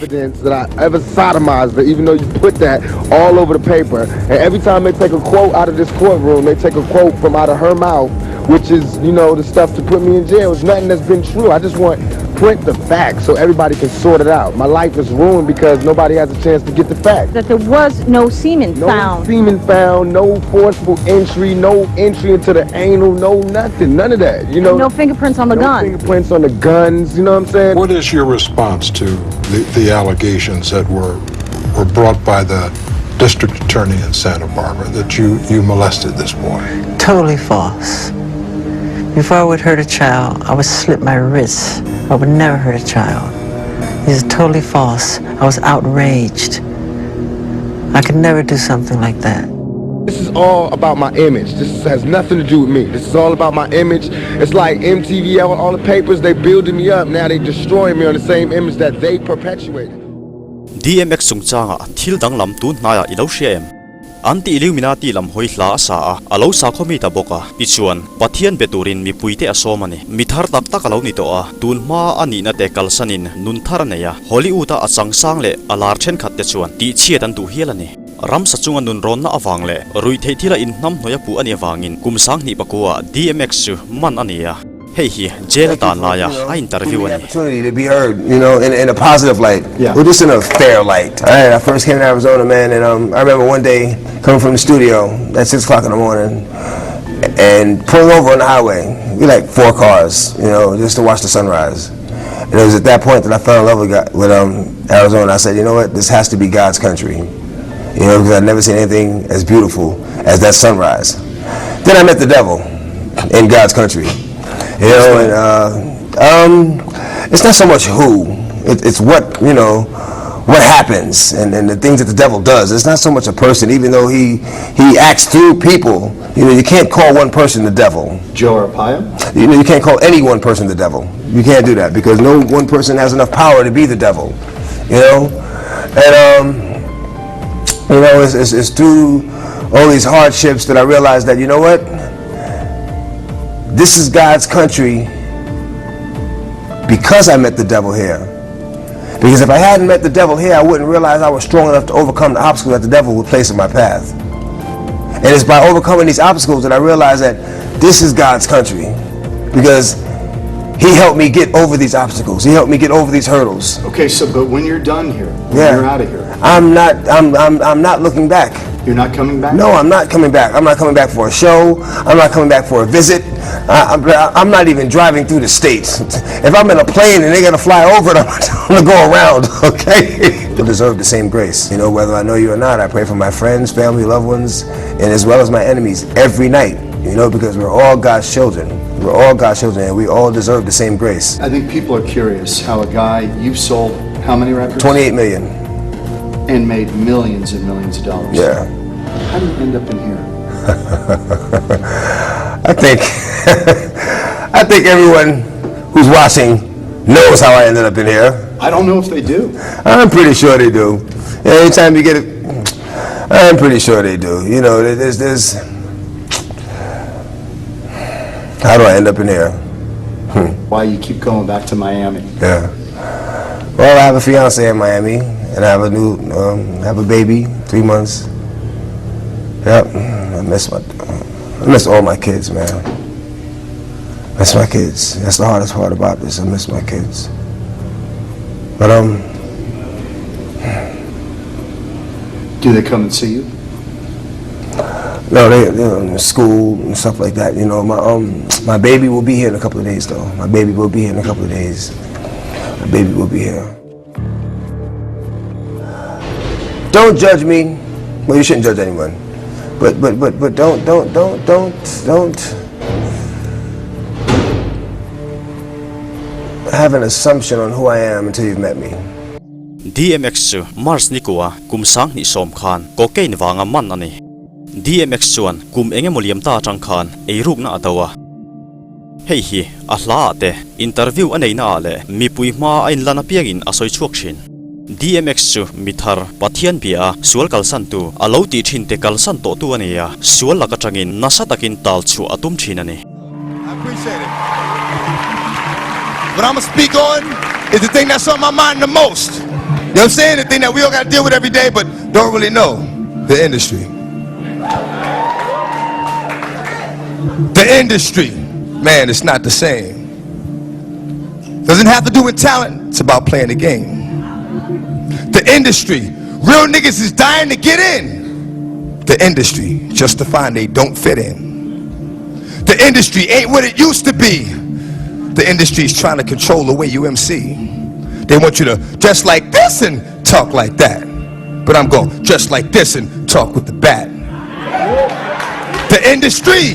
Which is, you know, the stuff to put me in jail. It's nothing that's been true. I just want print the facts so everybody can sort it out. My life is ruined because nobody has a chance to get the facts. That there was no semen No found. semen found, no forceful entry, no entry into the anal, no nothing, none of that. You know, no fingerprints on the no gun. fingerprints on the guns. You know what I'm saying? What is your response to the, the allegations that were, were brought by the district attorney in Santa Barbara that you, you molested this boy? Totally false. Before I would hurt a child, I would slit my wrists. I would never hurt a child. This is totally false. I was outraged. I could never do something like that. This is all about my image. This has nothing to do with me. This is all about my image. It's like MTV, all, all the papers, they building me up. Now they destroying me on the same image that they perpetuated. DMX chungchanga thil danglam tun hnaiah i lo hria em? An ti Illuminati lam hawi hla a sa a, a lo sakhaw mi ta bawk a. Tichuan, Pathian be turin mipui te a sawm a ni. Mi thar tak tak a lo ni tawh a, tun hma a nihna te kalsanin nun thar a nei a. Hollywood-a a changsang leh a lar thenkhat te chuan tihchhiat an duh hial a ni. Ramsa chunga nun rawnna avang leh ruihtheih thila inhnamhnawih a puh a nih avangin kum sanghnih pakua DMX chu man a ni a. Hei hi jail a tan laia a interview a ni. Opportunity to be heard, you know, in, in a positive light, yeah. or just in a fair light. All right, I first came to Arizona, man, and um, I remember one day coming from the studio at 6 o'clock in the morning and pulling over on the highway. We like four cars, you know, just to watch the sunrise. And it was at that point that I fell in love with, God, with um, Arizona. I said, you know what, this has to be God's country. You know, because I'd never seen anything as beautiful as that sunrise. Then I met the devil in God's country. You know, and uh, um, it's not so much who, it, it's what, you know, what happens and, and the things that the devil does. It's not so much a person, even though he, he acts through people. You know, you can't call one person the devil. Joe Arpaio? You know, you can't call any one person the devil. You can't do that because no one person has enough power to be the devil. You know? And, um, you know, it's, it's, it's through all these hardships that I realized that, you know what? This is God's country because I met the devil here. Because if I hadn't met the devil here, I wouldn't realize I was strong enough to overcome the obstacles that the devil would place in my path. And it's by overcoming these obstacles that I realized that this is God's country. Because he helped me get over these obstacles. He helped me get over these hurdles. Okay, so but when you're done here, when Yeah. you're out of here, I'm not I'm, I'm I'm not looking back. You're not coming back? No, I'm not coming back. I'm not coming back for a show. I'm not coming back for a visit. I, I'm, I'm not even driving through the states. If I'm in a plane and they're gonna fly over it, I'm gonna go around, okay? I deserve the same grace. You know, whether I know you or not, I pray for my friends, family, loved ones, and as well as my enemies every night. You know, because we're all God's children. We're all God's children, and we all deserve the same grace. I think people are curious how a guy you've sold how many records? 28 million. And made millions and millions of dollars. Yeah. How do you end up in here? I think I think everyone who's watching knows how I ended up in here. I don't know if they do. I'm pretty sure they do. Anytime you get it, I'm pretty sure they do. You know, there's, there's. How do I end up in here? Hmm. Why you keep going back to Miami? Yeah. Well, I have a fiance in Miami, and I have a new, um, I have a baby, three months. Yep. I miss my, I miss all my kids, man. Miss my kids. That's the hardest part about this. I miss my kids. But um, Do they come and see you? No, they they're in school and stuff like that. You know, my um my baby will be here in a couple of days though. My baby will be here in a couple of days. My baby will be here. Don't judge me. Well, you shouldn't judge anyone. But but but but don't don't don't don't don't have an assumption on who I am until you've met me. DMX chu March ni kua kum sanghnih sawm khan cocaine vanga man a ni. DMX chuan kum eng emaw liam ta atang khan eirukna a do a. Hei hi a hla ah te interview a neihna ah leh mipui hma a inlan apiangin a sawi chhuak thin. DMX chu mi thar Pathian bia a sual kalsan tu a lo tih thin te kalsan tawh tu a ni a, sual lak atangin nasa takin tal chhuah a tum thin a ni. I appreciate it. What I'm gonna speak on is the thing that's on my mind the most. You know what I'm saying? The thing that we all gotta deal with every day, but don't really know. The industry. The industry. Man, it's not the same. Doesn't have to do with talent, it's about playing the game. The industry, real niggas is dying to get in. The industry, just to find they don't fit in. The industry ain't what it used to be. The industry is trying to control the way you MC. They want you to dress like this and talk like that. But I'm going to dress like this and talk with the bat. The industry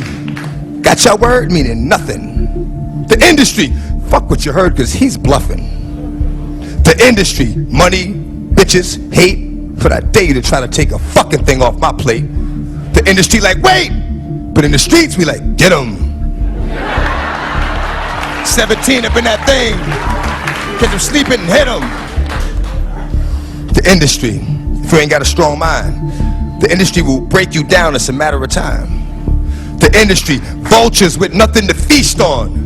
got your word meaning nothing. The industry, fuck what you heard because he's bluffing. The industry, money, bitches, hate, but I dare you to try to take a fucking thing off my plate. The industry like, wait! But in the streets, we like, get 'em. 17 up in that thing. Catch 'em sleeping and hit 'em. The industry, if you ain't got a strong mind, the industry will break you down. It's a matter of time. The industry, vultures with nothing to feast on.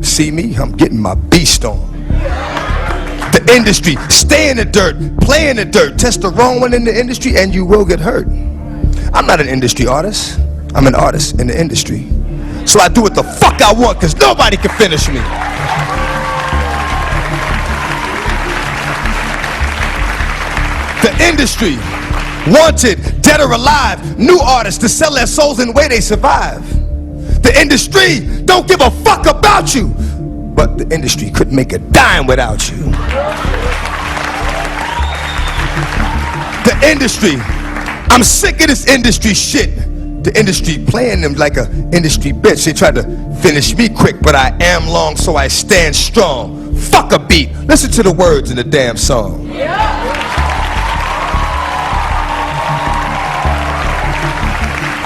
See me? I'm getting my beast on. The industry, stay in the dirt, play in the dirt. Test the wrong one in the industry and you will get hurt. I'm not an industry artist. I'm an artist in the industry. So I do what the fuck I want because nobody can finish me. The industry wanted, dead or alive, new artists to sell their souls and way they survive. The industry don't give a fuck about you, but the industry couldn't make a dime without you. The industry, I'm sick of this industry shit. The industry playing them like a industry bitch. They tried to finish me quick, but I am long, so I stand strong. Fuck a beat. Listen to the words in the damn song.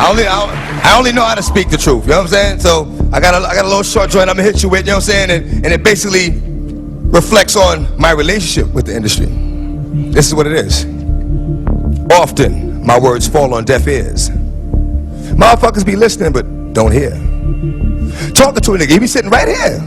I only I, I only know how to speak the truth. You know what I'm saying? So I got a, I got a little short joint I'm gonna hit you with. You know what I'm saying? And, and it basically reflects on my relationship with the industry. This is what it is. Often my words fall on deaf ears. Motherfuckers be listening but don't hear. Talking to a nigga, he be sitting right here.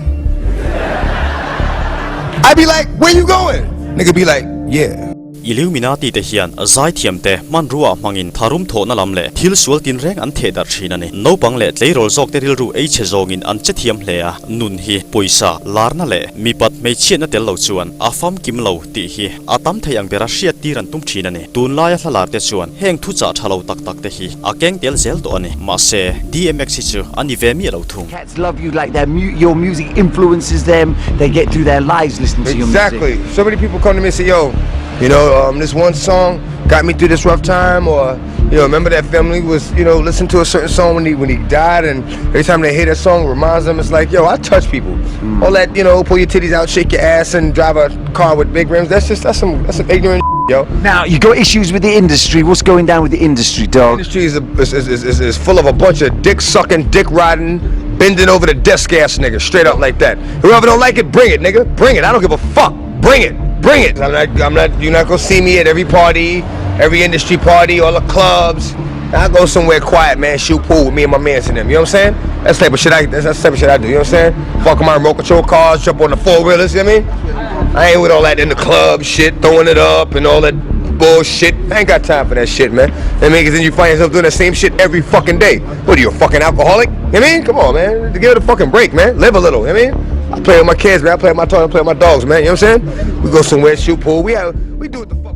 I be like, where you going? Nigga be like, yeah. Illuminati te hian zaithiam te hmanrua hmangin tharum thawhna lam leh thil sual tinreng an theh darh thin a ni. Naupang leh tleirawl zawk te rilru ei chhe zawngin an che thiam hle a, nun hi pawisa larna leh mipat hmeichhiatna tel lo chuan a famkim lo tih hi a tam thei ang bera hriat tir an tum thin a ni. Tunlaia hla lar te chuan heng thuchah tha lo tak tak te hi a keng tel zel tawh a ni. Mahse, DMX hi chu a ni ve miah lo thung. Cats love you like their mu your music influences them, they get through their lives listening to your music. Exactly. So many people come to me and say, yo, you know, um, this one song got me through this rough time, or you know, remember that family was, you know, listen to a certain song when he when he died, and every time they hear that song, it reminds them. It's like, yo, I touch people. Mm. All that, you know, pull your titties out, shake your ass, and drive a car with big rims. That's just that's some that's some ignorant, yo. Now you got issues with the industry. What's going down with the industry, dog? The industry is, a, is, is, is, is full of a bunch of dick sucking, dick riding, bending over the desk ass niggas, straight up like that. Whoever don't like it, bring it, nigga. Bring it. I don't give a fuck. Bring it. Bring it. I'm not. I'm not. You're not gonna see me at every party, every industry party, all the clubs. I go somewhere quiet, man. Shoot pool with me and my mans and them. You know what I'm saying? That's the type of shit I. That's, that's the type of shit I do. You know what I'm saying? Fuck my remote control cars, jump on the four wheelers. You know what I mean? I ain't with all that in the club shit, throwing it up and all that bullshit. I ain't got time for that shit, man. I mean, cause then you find yourself doing the same shit every fucking day. What are you, a fucking alcoholic? You know what I mean? Come on, man. Give it a fucking break, man. Live a little. You know what I mean? I play with my kids, man. I play with my toys. I play with my dogs, man. You know what I'm saying? We go somewhere, shoot pool. We have, we do it the fuck.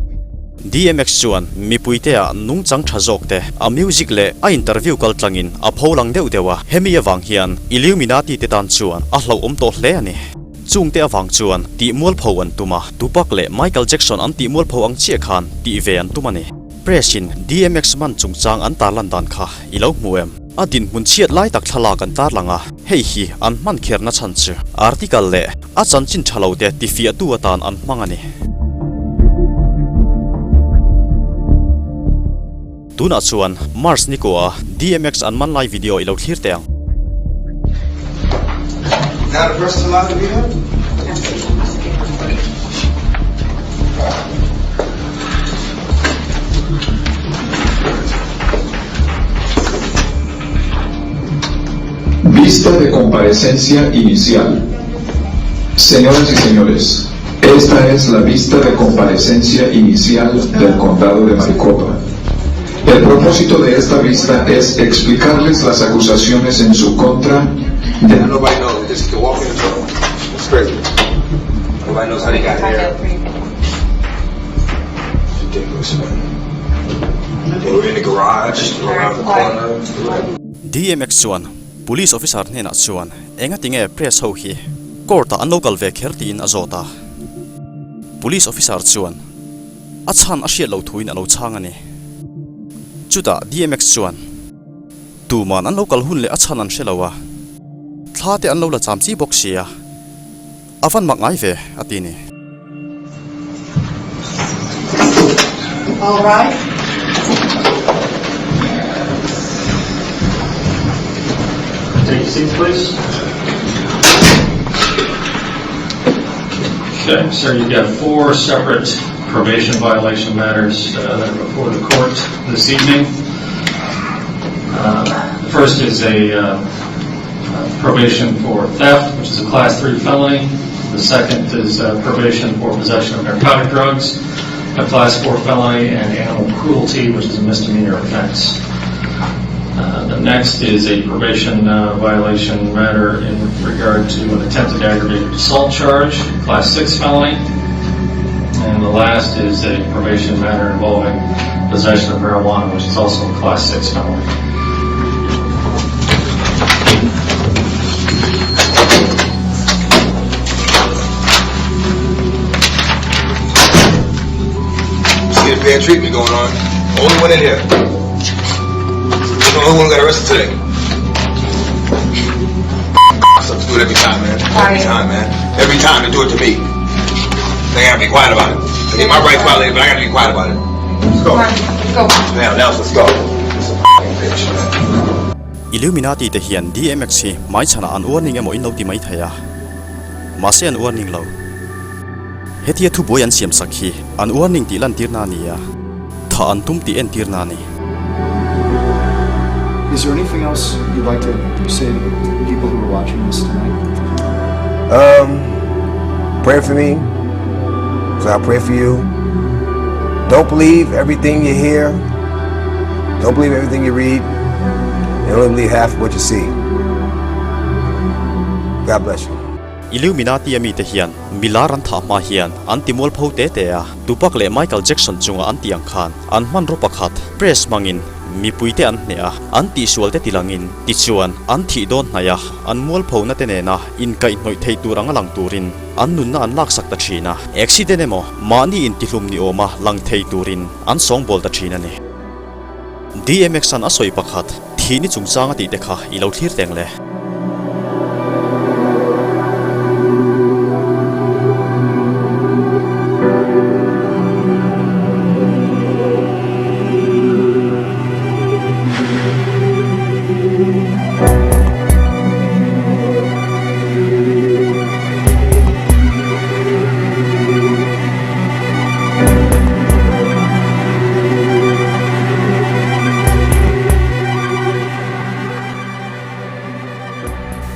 DMX chuan mipuitea nungchang tha zawk te a music leh a interview kal tlangin a pholang deuh deuh a, hemi avang hian Illuminati te tan chuan a hlauhawm tawh hle a ni. Chungte avang chuan tih mualpho an tum a, Tupac leh Michael Jackson an tih mualpho ang chiah khan tih ve an tum a ni. Press in DMX man chungchang an tarlan dan kha i lo hmu em? A dinhmun chhiat lai tak thlalak an tarlang a, hei hi an hman kherna chhan chu article leh a chanchin tha lo te tifiahtu atan an hmang a ni. Tunah chuan Mars ni kuah DMX an man lai video i lo thlir teh ang. Now the person allowed to be here? Vista de comparecencia inicial. Señoras y señores, esta es la vista de comparecencia inicial del condado de Maricopa. El propósito de esta vista es explicarles las acusaciones en su contra de Nobody knows. Just to walk in the door. It's crazy. Nobody knows how they got Find here. out for you. It's ridiculous, man. They were in the garage, around the corner. DMX chuan Police officer hnenah chuan engati nge press ho hi court ah an lo kal ve kher tiin a zawt a. Police officer chuan a chhan a hriat loh thuin a lo chhang a ni. Chutah DMX chuan tuman an lo kal hun leh a chhan an hre lo a, thla te an lo la cham chi bawk sia, a van mak ngai ve a ti ni. All rise. Take your seats, please. Okay, sir, you've got four separate probation violation matters uh, that are before the court this evening. Uh, The first is a uh, uh, probation for theft, which is a Class 3 felony. The second is uh, probation for possession of narcotic drugs, a Class 4 felony, and animal cruelty, which is a misdemeanor offense. Uh, The next is a probation uh, violation matter in regard to an attempted aggravated assault charge, Class 6 felony. And the last is a probation matter involving possession of marijuana, which is also a Class 6 felony. See the bad treatment going on. Only one in here. The only one who got arrested today. Sucks do it every time, man. Every time, man. Every time they do it to me. They gotta be quiet about it. I get my rights violated, but I gotta be quiet about it. Let's go. Let's go. Now, now let's go. It's a f***ing bitch, man. Illuminati te hian DMX hi hmaichhanah an warning emaw in lo ti mai thei a, mahse an warning lo. Hetia thubuai an siam sak hi an warning tih lantirna a ni a, tha an tum tih entirna a ni. Is there anything else you'd like to say to the people who are watching this tonight? Um, pray for me. So I pray for you. Don't believe everything you hear. Don't believe everything you read. And only believe half of what you see. God bless you. Illuminati a mite hian milar an thah hma hian an ti mualpho te te a, Tupac leh Michael Jackson chunga an tih ang khan an hmanraw pakhat press hmangin mipuite an hneh a, an tihsual te tilangin tichuan an thih dawn hnaih a, an mualphona te nena inkaihhnawih theih tur anga lang turin an nunna an laksak ta thin a, accident emaw mahni intihlum ni awma lang thei turin an sawngbawl ta thin a ni. DMX an a sawi pakhat, thih ni chungchang a tih te kha i lo thlir teng le.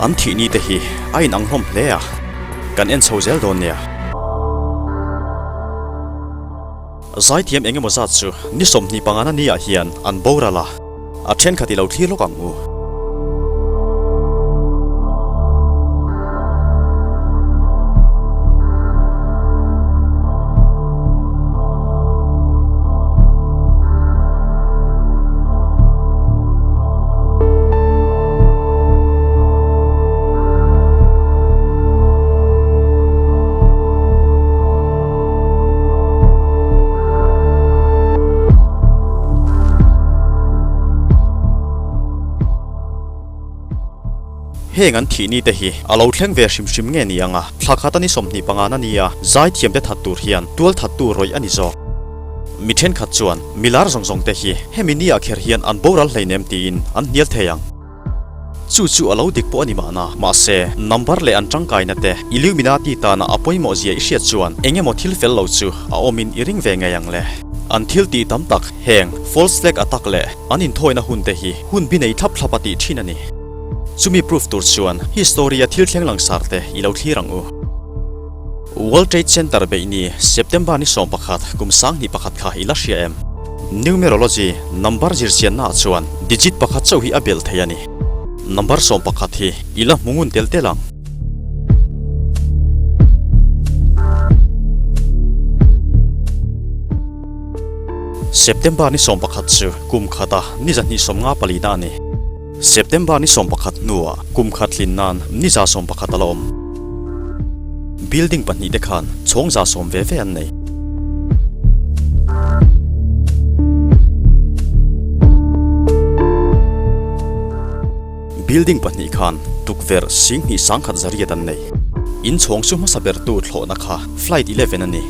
An thih ni te hi a inang hlawm hle a, kan en chho zel dawn nia. Zaithiam eng emaw zat chu ni 25 na ni ah hian an boral a, a thenkhat i lo thlir lawk ang u. Heng an thih ni te hi a lo thleng ve hrim hrim nge ni ang a, thla khat a ni 25 na nia zaithiam te that tur hian tual thattu rawih a ni zawk. Mi thenkhat chuan milar zawng zawng te hi hemi nia kher hian an boral hleinem tiin an hnial thei ang. Chu chu a lo dik pawh a ni mahna, mahse, number leh an tangkaina te Illuminati tana a pawimawh zia i hriat chuan eng emaw thil fel lo chu a awmin i ring ve ngei ang le. An thil tih tam tak, heng false flag attack leh an inthawina hun te hi hun bi nei thlap thlap a tih thin a ni. Chumi proof tur chuan history a thil thleng langsar te i lo thlir ang u. World Trade Center beih ni September ni 11 kum 2001 kha i la hria em? Numerology, number zirchianna ah chuan digit pakhat chauh hi a belh thei a ni. Number 11 hi i la hmu ngun tel tel ang. September ni 11 chu kum khata ni 254 na a ni. September ni 11 hnuah kum khat hlin nan ni 111 a la awm. Building pahnih te khan chhawng 110 ve ve an nei. Building pahnih khan tukverh 21,800 an nei. In chhawng chu hmasa bertu thlawhna kha Flight 11 a ni.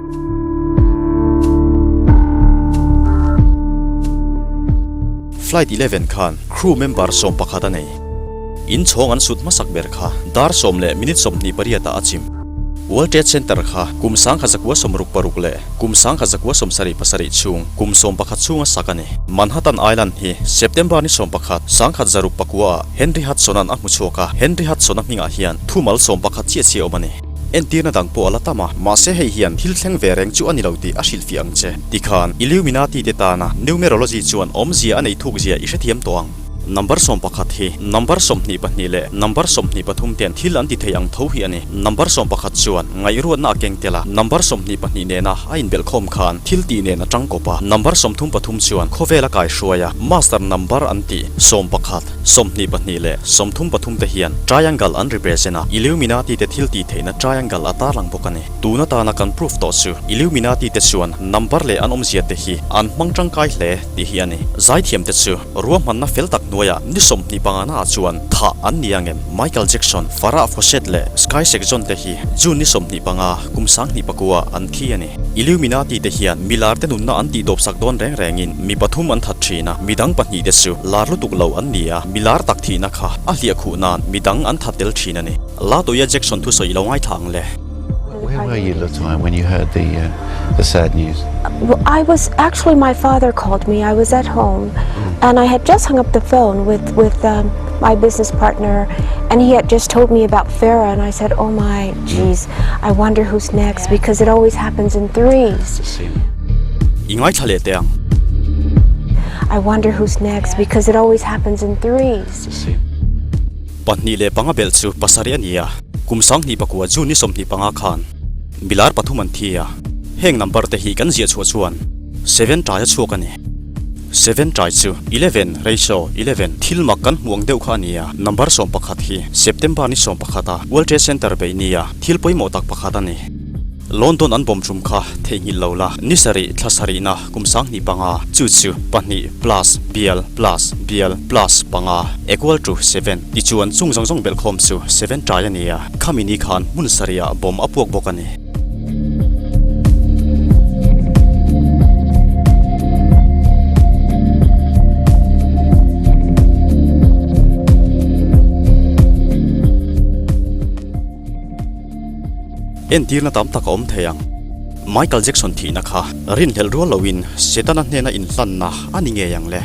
Flight 11 khan crew member 11 a nei. In chhawng an sut hmasak ber kha dar 10 leh minute 28 ah a chim. World Trade Center kha kum 1966 leh kum 1977 chhung kum 11 chhunga sak a ni. Manhattan Island hi September ni 11, 1609 ah Henry Hudson-a'n a hmu chhuak a, Henry Hudson-a hmingah hian thumal 11 chiah chiah awm a ni. Entirna dang pawh a la tam a, mahse hei hian thil thleng ve reng chu a ni lo tih a hrilhfiah ang che. Tikhan, Illuminati te tana numerology chuan awmzia a nei thukzia i hrethiam tawh ang. Number 11 hi number 22 leh number 23 ten thil an ti thei ang tho hi a ni. Number 11 chuan ngaihruatna a keng tel a, number 22 nena a inbelh khawm khan thil tih nen a tang kawp a. Number 33 chuan khawvel a kaihruai a, master number an tih 11, 22 leh 33 te hian triangle an represent a, Illuminati te thil tih theihna triangle a tarlang bawk a ni. Tun atana kan proof tawh chu Illuminati te chuan number leh an awmzia te hi an hmang tangkai hle tih hi a ni. Zaithiam te chu ruahmanna fel tak hnuaiah ni 25 naah chuan thah an ni angem? Michael Jackson, Farrah Fawcett leh Sky Saxon te hi June ni 25 kum 2009 ah an thi a ni. Illuminati te hian milar te nunna an tihtawp sak dawn reng rengin mi pathum an that thin a, midang pahnih te chu lar lutuk lo an ni a, milar tak thihna kha a hliah khuh nan midang an that tel thin a ni. Latoya Jackson thusawi i lo ngaithla ang le. Where were you, Latoya, when you heard the sad news? Well, I was actually, my father called me. I was at home, and I had just hung up the phone with my business partner, and he had just told me about Farrah, and I said, oh my, jeez, I wonder who's next, because it always happens in threes. I ngaithla leh teh ang. I wonder who's next, because it always happens in threes. 2 5 belh chu pasarih a ni a, kum 2009 June ni 25 khan milar pathum an thi a, heng number te hi kan ziah chhuah chuan 7 tai a chhuak a ni. 7 tai chu 11 ratio 11 thil mak kan hmuh ang deuh kha a ni a, number 11 hi September ni 11 a World Trade Center beih ni a, thil pawimawh tak pakhat a ni. London an bomb tum kha theihnghilh lo la, ni sarih thla sarih na kum 2005 chu chu pahnih plus bial plus bial plus panga equal to 7 tichuan chung zawng zawng belh khawm chu 7 tai a ni a, khami ni khan hmun sarih ah bomb a puak bawk a ni. Entirna tam tak a awm thei ang. Michael Jackson thihna kha rinhlelh rual loin Setana hnena inhlanna a ni ngei ang le.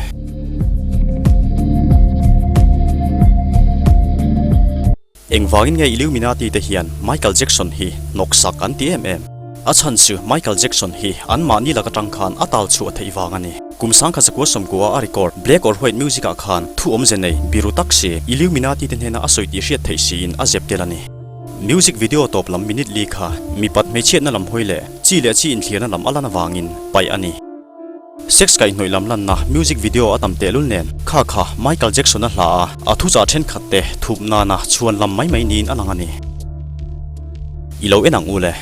Engvangin nge Illuminati te hian Michael Jackson hi hnawksak an ti em em? A chhan chu Michael Jackson hi anmahni lak atang khan a tal chhuah theih vang a ni. Kum 1990 a record Black or White Music ah khan thu awmze nei biru tak si Illuminati te hnena a sawi tih hriat theih siin a zep tel a ni. Music video tawp lam minute li kha mipat hmeichhiatna lam hawi leh chi leh chi inthlirna lam a lan avangin paih a ni. Sex kaihhnawih lam lanna music video a tam tehlul nen kha kha Michael Jackson a hla a, a thuchah thenkhat te thup nana chhuan lam mai mai niin a lang a ni. I lo en ang u le.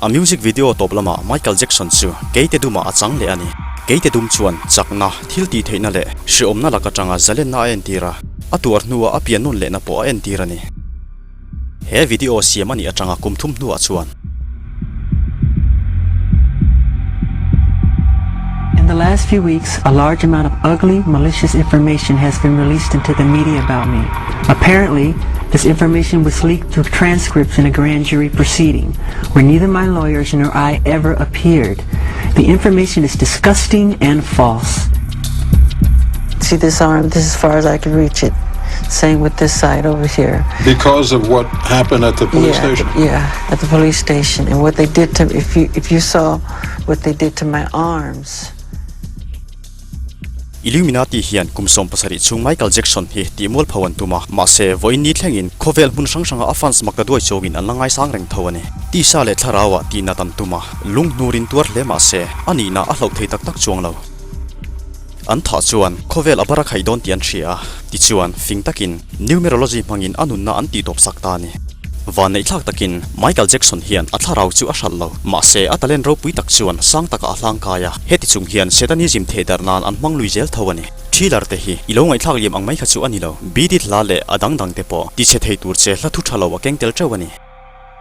A music video tawp lamah Michael Jackson chu keite dumah a chang leh a ni. Keite dum chuan chakna, thil tih theihna leh hrehawmna lak atanga zalenna a entir a, a tuar hnuah a pian nawn lehna pawh a entir a ni. He video siam a nih atanga kum thum hnuah chuan. In the last few weeks, a large amount of ugly, malicious information has been released into the media about me. Apparently, this information was leaked through transcripts in a grand jury proceeding, where neither my lawyers nor I ever appeared. The information is disgusting and false. See this arm? This is as far as I can reach it. Same with this side over here. Because of what happened at the police yeah, station? Yeah, at the police station and what they did to if you if you saw what they did to my arms. Illuminati hian kum 70 chhung Michael Jackson hi tih mualpho an tum a, mahse vawiin ni thlengin khawvel hmun hrang hranga a fans mak ta duai chawngin an la ngaisang reng tho a ni. Tisa leh thlarauah tihnat an tum a, lunghnur in tuar hle mahse a nihna a hlauh thei tak tak chuang lo. An thah chuan khawvel a bar a khaih dawn tih an hria a, tichuan fing takin numerology hmangin a nunna an tih tawp sak ta a ni. Vanneih thlak takin Michael Jackson hian a thlarau chu a hralh lo, mahse a talent ropui tak chuan sang takah a hlang kai a, heti chung hian Satanism theh darh nan an hmang lui zel tho a ni. Thriller te hi i lo ngaihthlak liam ang mai kha chu a ni lo, Beat It hla leh a dang dang te pawh tichhe thei tur che hla thu tha lo a keng tel teuh a ni.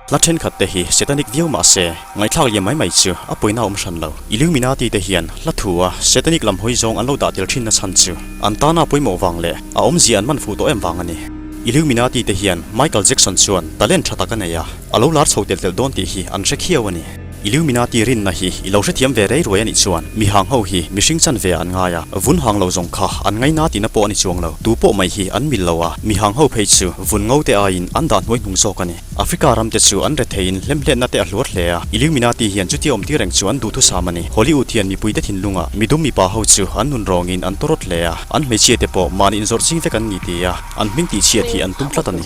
Hla thenkhat te hi Satanic viau mahse ngaihthlak liam mai mai chu a pawina awm hran lo. Illuminati te hian hla thu a Satanic lam hawi zawng an lo dah tel thin na chhan chu an tana pawimawh vang leh a awmzia an man fuh tawh em vang a ni. Illuminati te hian Michael Jackson chuan talent tha tak a nei a, a lo lar chho tel tel dawn tih hi an hre khiau a ni. Illuminati rinna hi i lo hrethiam ve rei ruai a nih chuan mi hang ho hi mihring chan ve ah an ngai a, vun hang lo zawng kha an ngaina tihna pawh a ni chuang lo. Tu pawh mai hi an mil lo a, mi hang ho phei chu vun ngo te aiin an dah hnuai hnung zawk a ni. Africa ram te chu an retheiin hlemhletna te a hluar hle a, Illuminati hian chutia awm tir reng chu an duhthusam a ni. Hollywood hian mipui te thinlungah midum mipa ho chu an nun rawngin an tawrawt hle a, an hmeichhia te pawh mahni inzawrh ching vek an ni ti a, an hming tihchhiat hi an tum tlat a ni.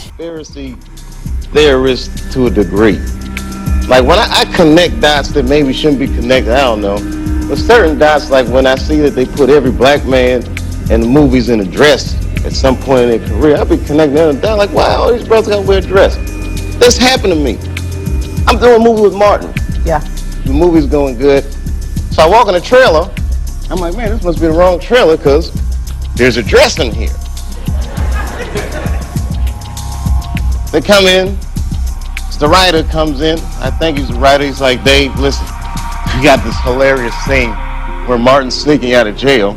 Theorist to a degree. Like when I, I connect dots that maybe shouldn't be connected, I don't know. But certain dots, like when I see that they put every black man in the movies in a dress at some point in their career, I'll be connecting them dots. Like, why all these brothers gotta wear a dress? This happened to me. I'm doing a movie with Martin. Yeah. The movie's going good. So I walk in the trailer. I'm like, man, this must be the wrong trailer because there's a dress in here. They come in. It's the writer comes in. I think he's the writer. He's like, Dave, listen, we got this hilarious scene where Martin's sneaking out of jail.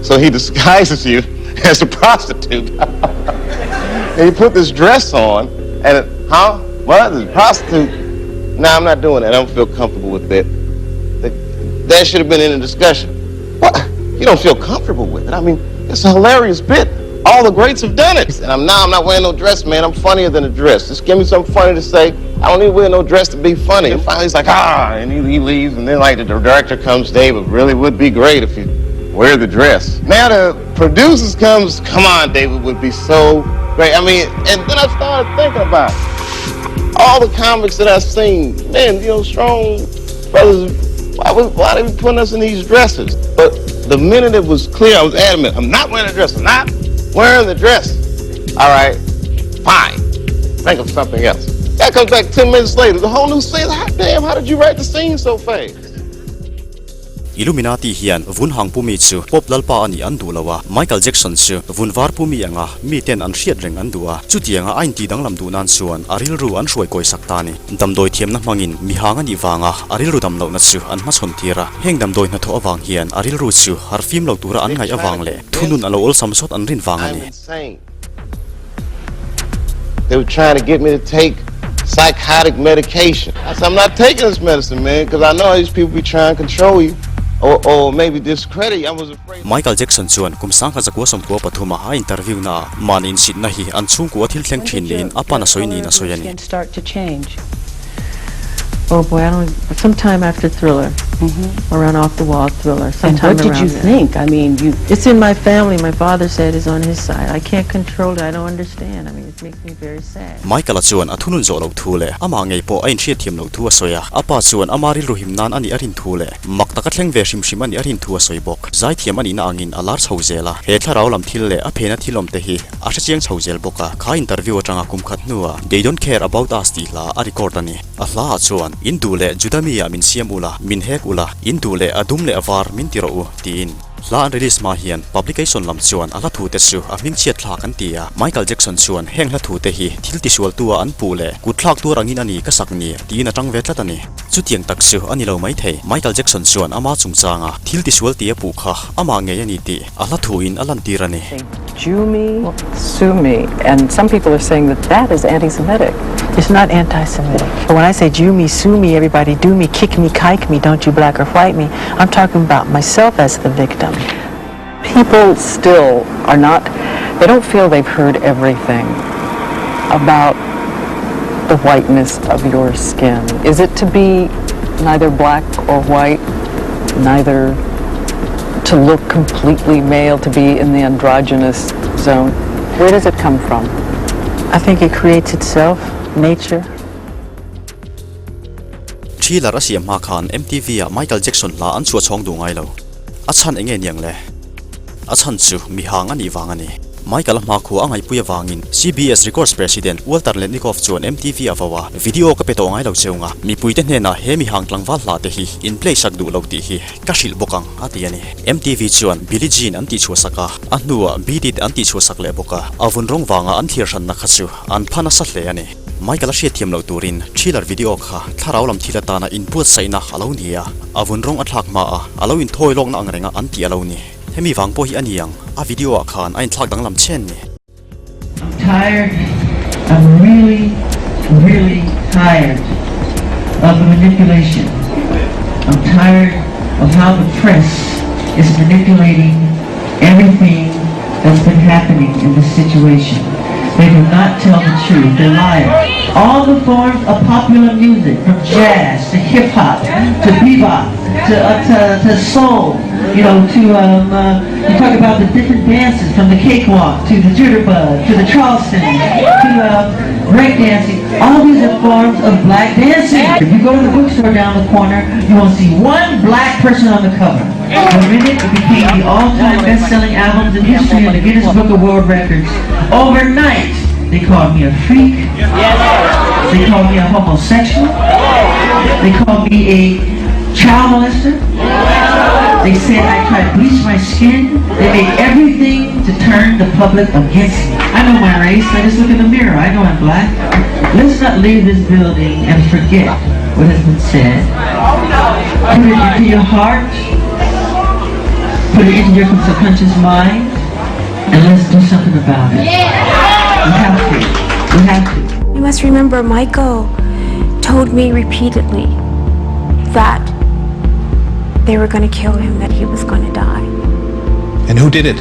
So he disguises you as a prostitute. and he put this dress on, and it, huh? What? This prostitute? No, I'm not doing that. I don't feel comfortable with that. That, that should have been in the discussion. What? You don't feel comfortable with it? I mean, it's a hilarious bit. All the greats have done it. And I'm now I'm not wearing no dress, man. I'm funnier than a dress. Just give me something funny to say. I don't need to wear no dress to be funny. And finally he's like, ah, and he, he leaves. And then like the director comes, Dave, it really would be great if you wear the dress. Now the producers comes, come on, David, would be so great. I mean, and then I started thinking about it. all the comics that I've seen. Man, you know, strong brothers, why, was, why they be putting us in these dresses? But the minute it was clear, I was adamant, I'm not wearing a dress. I'm not wearing the dress. All right, fine. Think of something else. That comes back 10 minutes later, the whole new scene. Hot damn, how did you write the scene so fast? Illuminati hian vun hang pu mi chu pop lalpa a nih an duh lo a, Michael Jackson chu vun var pu mi anga mi ten an hriat reng an duh a, chutianga a inti danglam duh nan chuan a rilru an hruai kawi sak ta a ni. Damdawi thiamna hmangin mi hang a nih vanga a rilru dam lohna chu an hmachhawn tir a, heng damdawi hnathawh avang hian a rilru chu harfim lo tura an ngaih avang leh thunun a lo awlsam sawt an rin vang a ni. They were trying to get me to take psychotic medication. I said, I'm not taking this medicine, man, because I know these people be trying to control you or, or maybe discredit you. I was afraid. Michael Jackson chuan kum 1993 a a interview naah mahni insitna hi an chhungkua thil thleng thin niin a pan a sawi niin a sawi a ni. Start to change. Oh boy, I don't. Sometime after Thriller. Around Off the Wall Thriller. And Sometime what did around you then. think? I mean, you It's in my family. My father said is on his side. I can't control it. I don't understand. I mean, it makes me very sad. Michael-a chuan a thunun zawh loh thu leh amah ngei pawh a inhriatthiam loh thu a sawi a, a pa chuan ama rilru him nan a nih a rin thu leh mak taka thleng ve hrim hrim a nih a rin thu a sawi bawk. Zaithiam a nihna angin a lar chho zel a, he thlarau lam thil leh a phena thil awm te hi a hrechiang chho zel bawk a, kha interview atanga kum khat hnuah They Don't Care About Us tih hla a record a ni. A hla ah chuan, In duh leh Juda mi ah min siam ula, min hek ula, in duh leh a dum leh a var min ti rawh u, tiin. Hla an release hma hian publication lam chuan a hla thu te chu a hmingchhiat thlak an ti a, Michael Jackson chuan heng hla thu te hi thil tisualtu a an puh leh kut thlak tur angin a ni ka sak ni tiin a tang ve tlat a ni. Chutiang tak chu a ni lo maithei, Michael Jackson chuan ama chungchanga thil tisual tih a puh kha amah ngei a ni tih a hla thu in a lantir a ni. Jew me, sue me, and some people are saying that that is anti-Semitic. It's not anti-Semitic. But when I say Jew me, sue me, everybody do me, kick me, kike me, don't you black or white me, I'm talking about myself as the victim. People still are not, they don't feel they've heard everything about the whiteness of your skin. Is it to be neither black or white, neither to look completely male, to be in the androgynous zone? Where does it come from? I think it creates itself, nature. Thriller a siam hma khan MTV ah Michael Jackson hla an chhuah chhawng duh ngai lo. A chhan enge niang le? A chhan chu mi hang a nih vang a ni. Michael a hmakhua a ngaihpui avangin CBS Records President Walter Letnikoff chuan MTV a vo a, Video ka pe tawh ngai lo cheu nga, mipuite hnenah he mi hang tlangval hla te hi in play sak duh lo tih hi ka hrilh bawk ang, a ti a ni. MTV chuan Billie Jean an tih chhuah sak a, a hnuah Beat It an tih chhuah sak leh bawk a, a vun rawng vanga an thlir hranna kha chu an pha nasa hle a ni. Michael a hriatthiam loh turin thriller video kha thlarau lam thil atana inbuatsaihna a lo ni a, a vun rawng a thlak hma a, a lo inthawi lawkna ang renga an tih a lo ni. Hemi vang pawh hi a ni ang, a video ah khan a inthlak danglam chen ni. I'm tired, I'm really, really tired of the manipulation. I'm tired of how the press is manipulating everything that's been happening in this situation. They do not tell the truth. They're liars. All the forms of popular music, from jazz to hip hop to bebop to, uh, to, to soul, you know, to um, uh, you talk about the different dances from the cakewalk to the jitterbug to the charleston to um, break dancing. All these are forms of black dancing. If you go to the bookstore down the corner, you won't see one black person on the cover. The minute it became the all-time best-selling albums in history and the Guinness Book of World Records, overnight, they called me a freak. They called me a homosexual. They called me a child molester. They said I tried to bleach my skin. They made everything to turn the public against me. I know my race. I just look in the mirror. I know I'm black. Let's not leave this building and forget what has been said. Put it into your heart. Put it into your subconscious mind. And let's do something about it. We have to. We have to. You must remember, Michael told me repeatedly that they were going to kill him, that he was going to die. And who did it?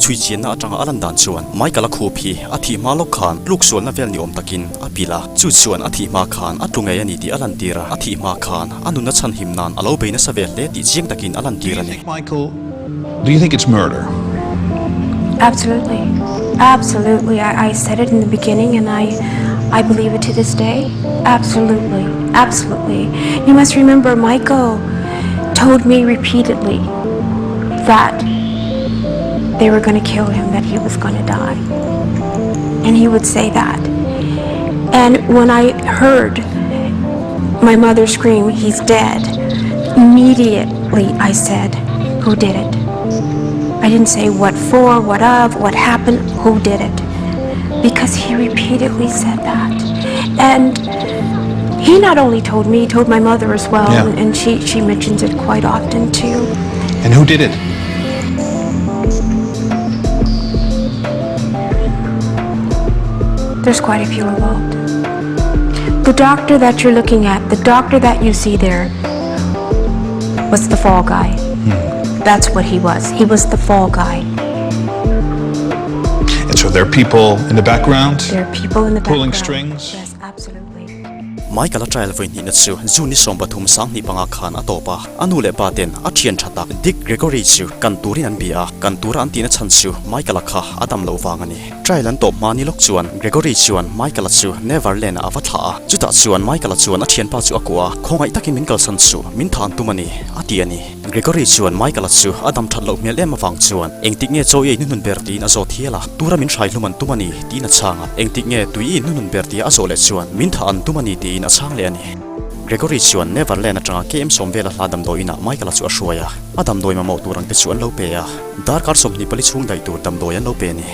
Chhui chianna atanga a lan dan chuan Michael a khup hi a thih hma lawk khan tluk sualna vel ni awm takin a pilh a, chu chuan a thih hma khan a tlu ngei a ni tih a lantir a, a thih hma khan a nunna chhan him nan a lo bei nasa ve hle tih chiang takin a lantir a ni. Michael, do you think it's murder? Absolutely. Absolutely. I, I said it in the beginning and I, I believe it to this day. Absolutely. Absolutely. You must remember, Michael told me repeatedly that they were going to kill him, that he was going to die. And he would say that. And when I heard my mother scream, he's dead, immediately I said, who did it? I didn't say what for, what of, what happened, who did it. Because he repeatedly said that. And he not only told me, he told my mother as well, Yeah. and she, she mentions it quite often too. And who did it? There's quite a few involved. The doctor that you're looking at, the doctor that you see there, was the fall guy. That's what he was. He was the fall guy. And so There are people in the background. There are people in the pulling background. strings. Yes, absolutely. Michael-a trial vawi hnihna chu June ni 13 2005 khan a tawp a, a nu leh pa ten a thian tha tak Dick Gregory chu kan turin an bia a, kan tura an tihna chhan chu Michael-a kha a dam loh vang a ni. Trial an tawp hma ni lawk chuan Gregory chuan Michael-a chu Neverland-ah a va thlah a, chutah chuan Michael-a chuan a thianpa chu a kuah a, Khawngaih takin min kalsan suh, min thah an tum a ni, a ti a ni. Gregory chuan Michael-a chu a dam that loh hmel em avang chuan engtik nge chaw i ei hnuhnun ber tiin a zawt hial a, tura min hrai hlum an tum a ni tiin a chhang a, engtik nge tui i hnuhnun ber tia a zawh leh chuan min thah an tum a ni tiin a chhang leh a ni. Gregory chuan Neverland atanga KM sawm vela hla damdawi inah Michael-a chu a hruai a, a damdawi mamawh tur ang te chu an lo pe a, darkar 24 chhung daih tur damdawi an lo pe a ni.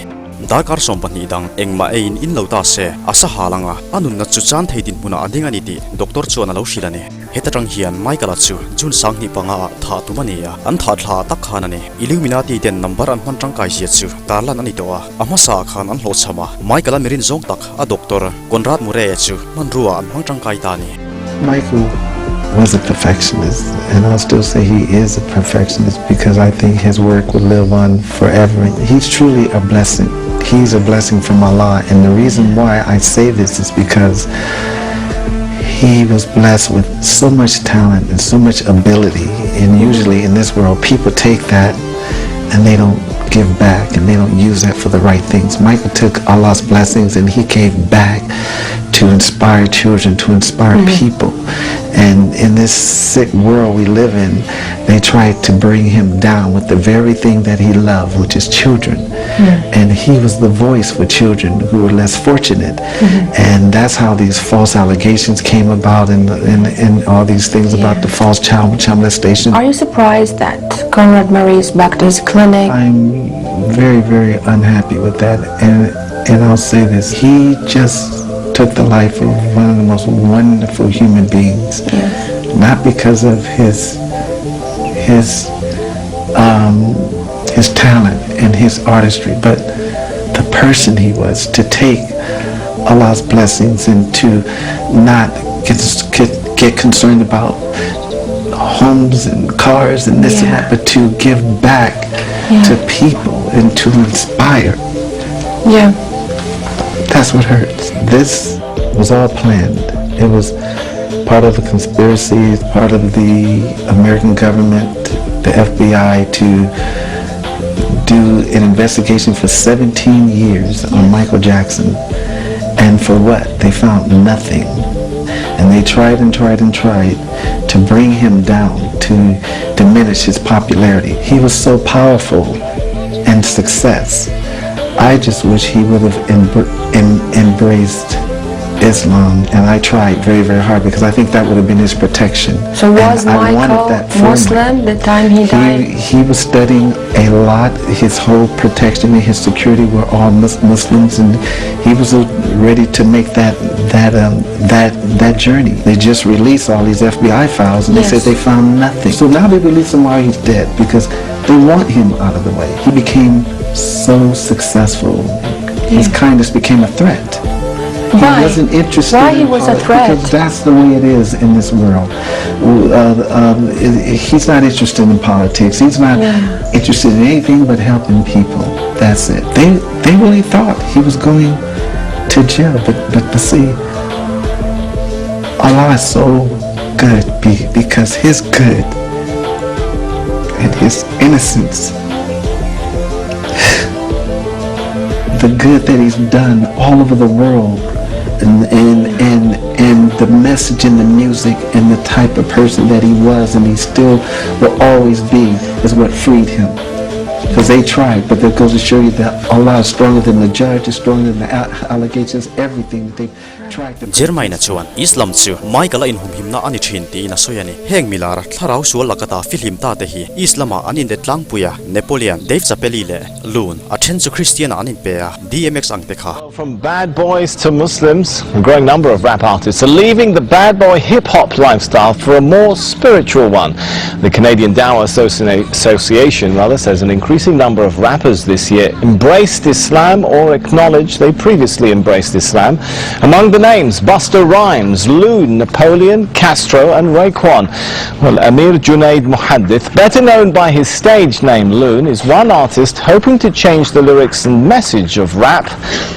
Darkar 12 dang engmah eiin in lo ta se, a sa hal ang a, a nunna chu chan thei dinhmunah a ding a ni tih doctor chuan a lo hrilh a ni. Heta tang hian Michael-a chu June 2005 ah thah tum a ni a, an thah thla tak khan a ni. Illuminati ten number an hman tangkai zia chu tarlan a ni tawh a, a hmasa ah khan an hlawhchham a, Michael-a mirin zawng tak a doctor Conrad Murray-a chu hmanrua ah an hmang tangkai ta a ni. Michael was a perfectionist and I'll still say he is a perfectionist because I think his work will live on forever. He's truly a blessing. He's a blessing from Allah and the reason why I say this is because he was blessed with so much talent and so much ability. And usually in this world, people take that and they don't give back and they don't use that for the right things. Michael took Allah's blessings and he gave back to inspire children, to inspire mm -hmm. people. And in this sick world we live in, they tried to bring him down with the very thing that he loved, which is children. Mm. And he was the voice for children who were less fortunate. Mm-hmm. And that's how these false allegations came about and, and, and all these things yeah. about the false child, child molestation. Are you surprised that Conrad Murray is back to his clinic? I'm very, very unhappy with that. And, and I'll say this, he just took the life of one of the most wonderful human beings. Yes. Not because of his, his, um, his talent and his artistry, but the person he was, to take Allah's blessings and to not get, get, get concerned about homes and cars and this yeah. and that, but to give back yeah. to people and to inspire. Yeah. That's what hurts. This was all planned. It was part of a conspiracy, part of the American government, the FBI, to do an investigation for 17 years on Michael Jackson. And for what? They found nothing. And they tried and tried and tried to bring him down, to diminish his popularity. He was so powerful and success. I just wish he would have embraced Islam, and I tried very, very hard because I think that would have been his protection. So was and I wanted Michael that for him. Muslim the time he died? He, he was studying a lot. His whole protection and his security were all mus- Muslims, and he was uh, ready to make that that um, that that journey. They just released all these FBI files, and they said Yes. they found nothing. So now they release him while he's dead because they want him out of the way. He became so successful. His Yeah. kindness became a threat. He Why? wasn't interested. Why in he was a politics threat? Because that's the way it is in this world. Uh, um, he's not interested in politics. He's not Yeah. interested in anything but helping people. That's it. They they really thought he was going to jail, but but, but see, Allah is so good be, because His good and His innocence, the good that He's done all over the world, and and and and the message and the music and the type of person that he was and he still will always be is what freed him. Because they tried, but that goes to show you that Allah is stronger than the judge, is stronger than the allegations, everything that they tried to. Jermaine-a chuan Islam chu Michael-a inhumhimna a ni thin tiin a sawi a ni. Heng milar thlarau sual lakata fihlim ta te hi Islam-ah an inlet tlangpui a, Napoleon, Dave Chappelle leh Loon a then chu Christian-ah an inpe a, DMX ang te kha. From bad boys to Muslims, a growing number of rap artists are leaving the bad boy hip-hop lifestyle for a more spiritual one. The Canadian Dawah Association rather says an increase increasing number of rappers this year embraced Islam or acknowledged they previously embraced Islam. Among the names, Busta Rhymes, Loon, Napoleon, Castro and Raekwon. Well, Amir Junaid Muhaddith, better known by his stage name Loon, is one artist hoping to change the lyrics and message of rap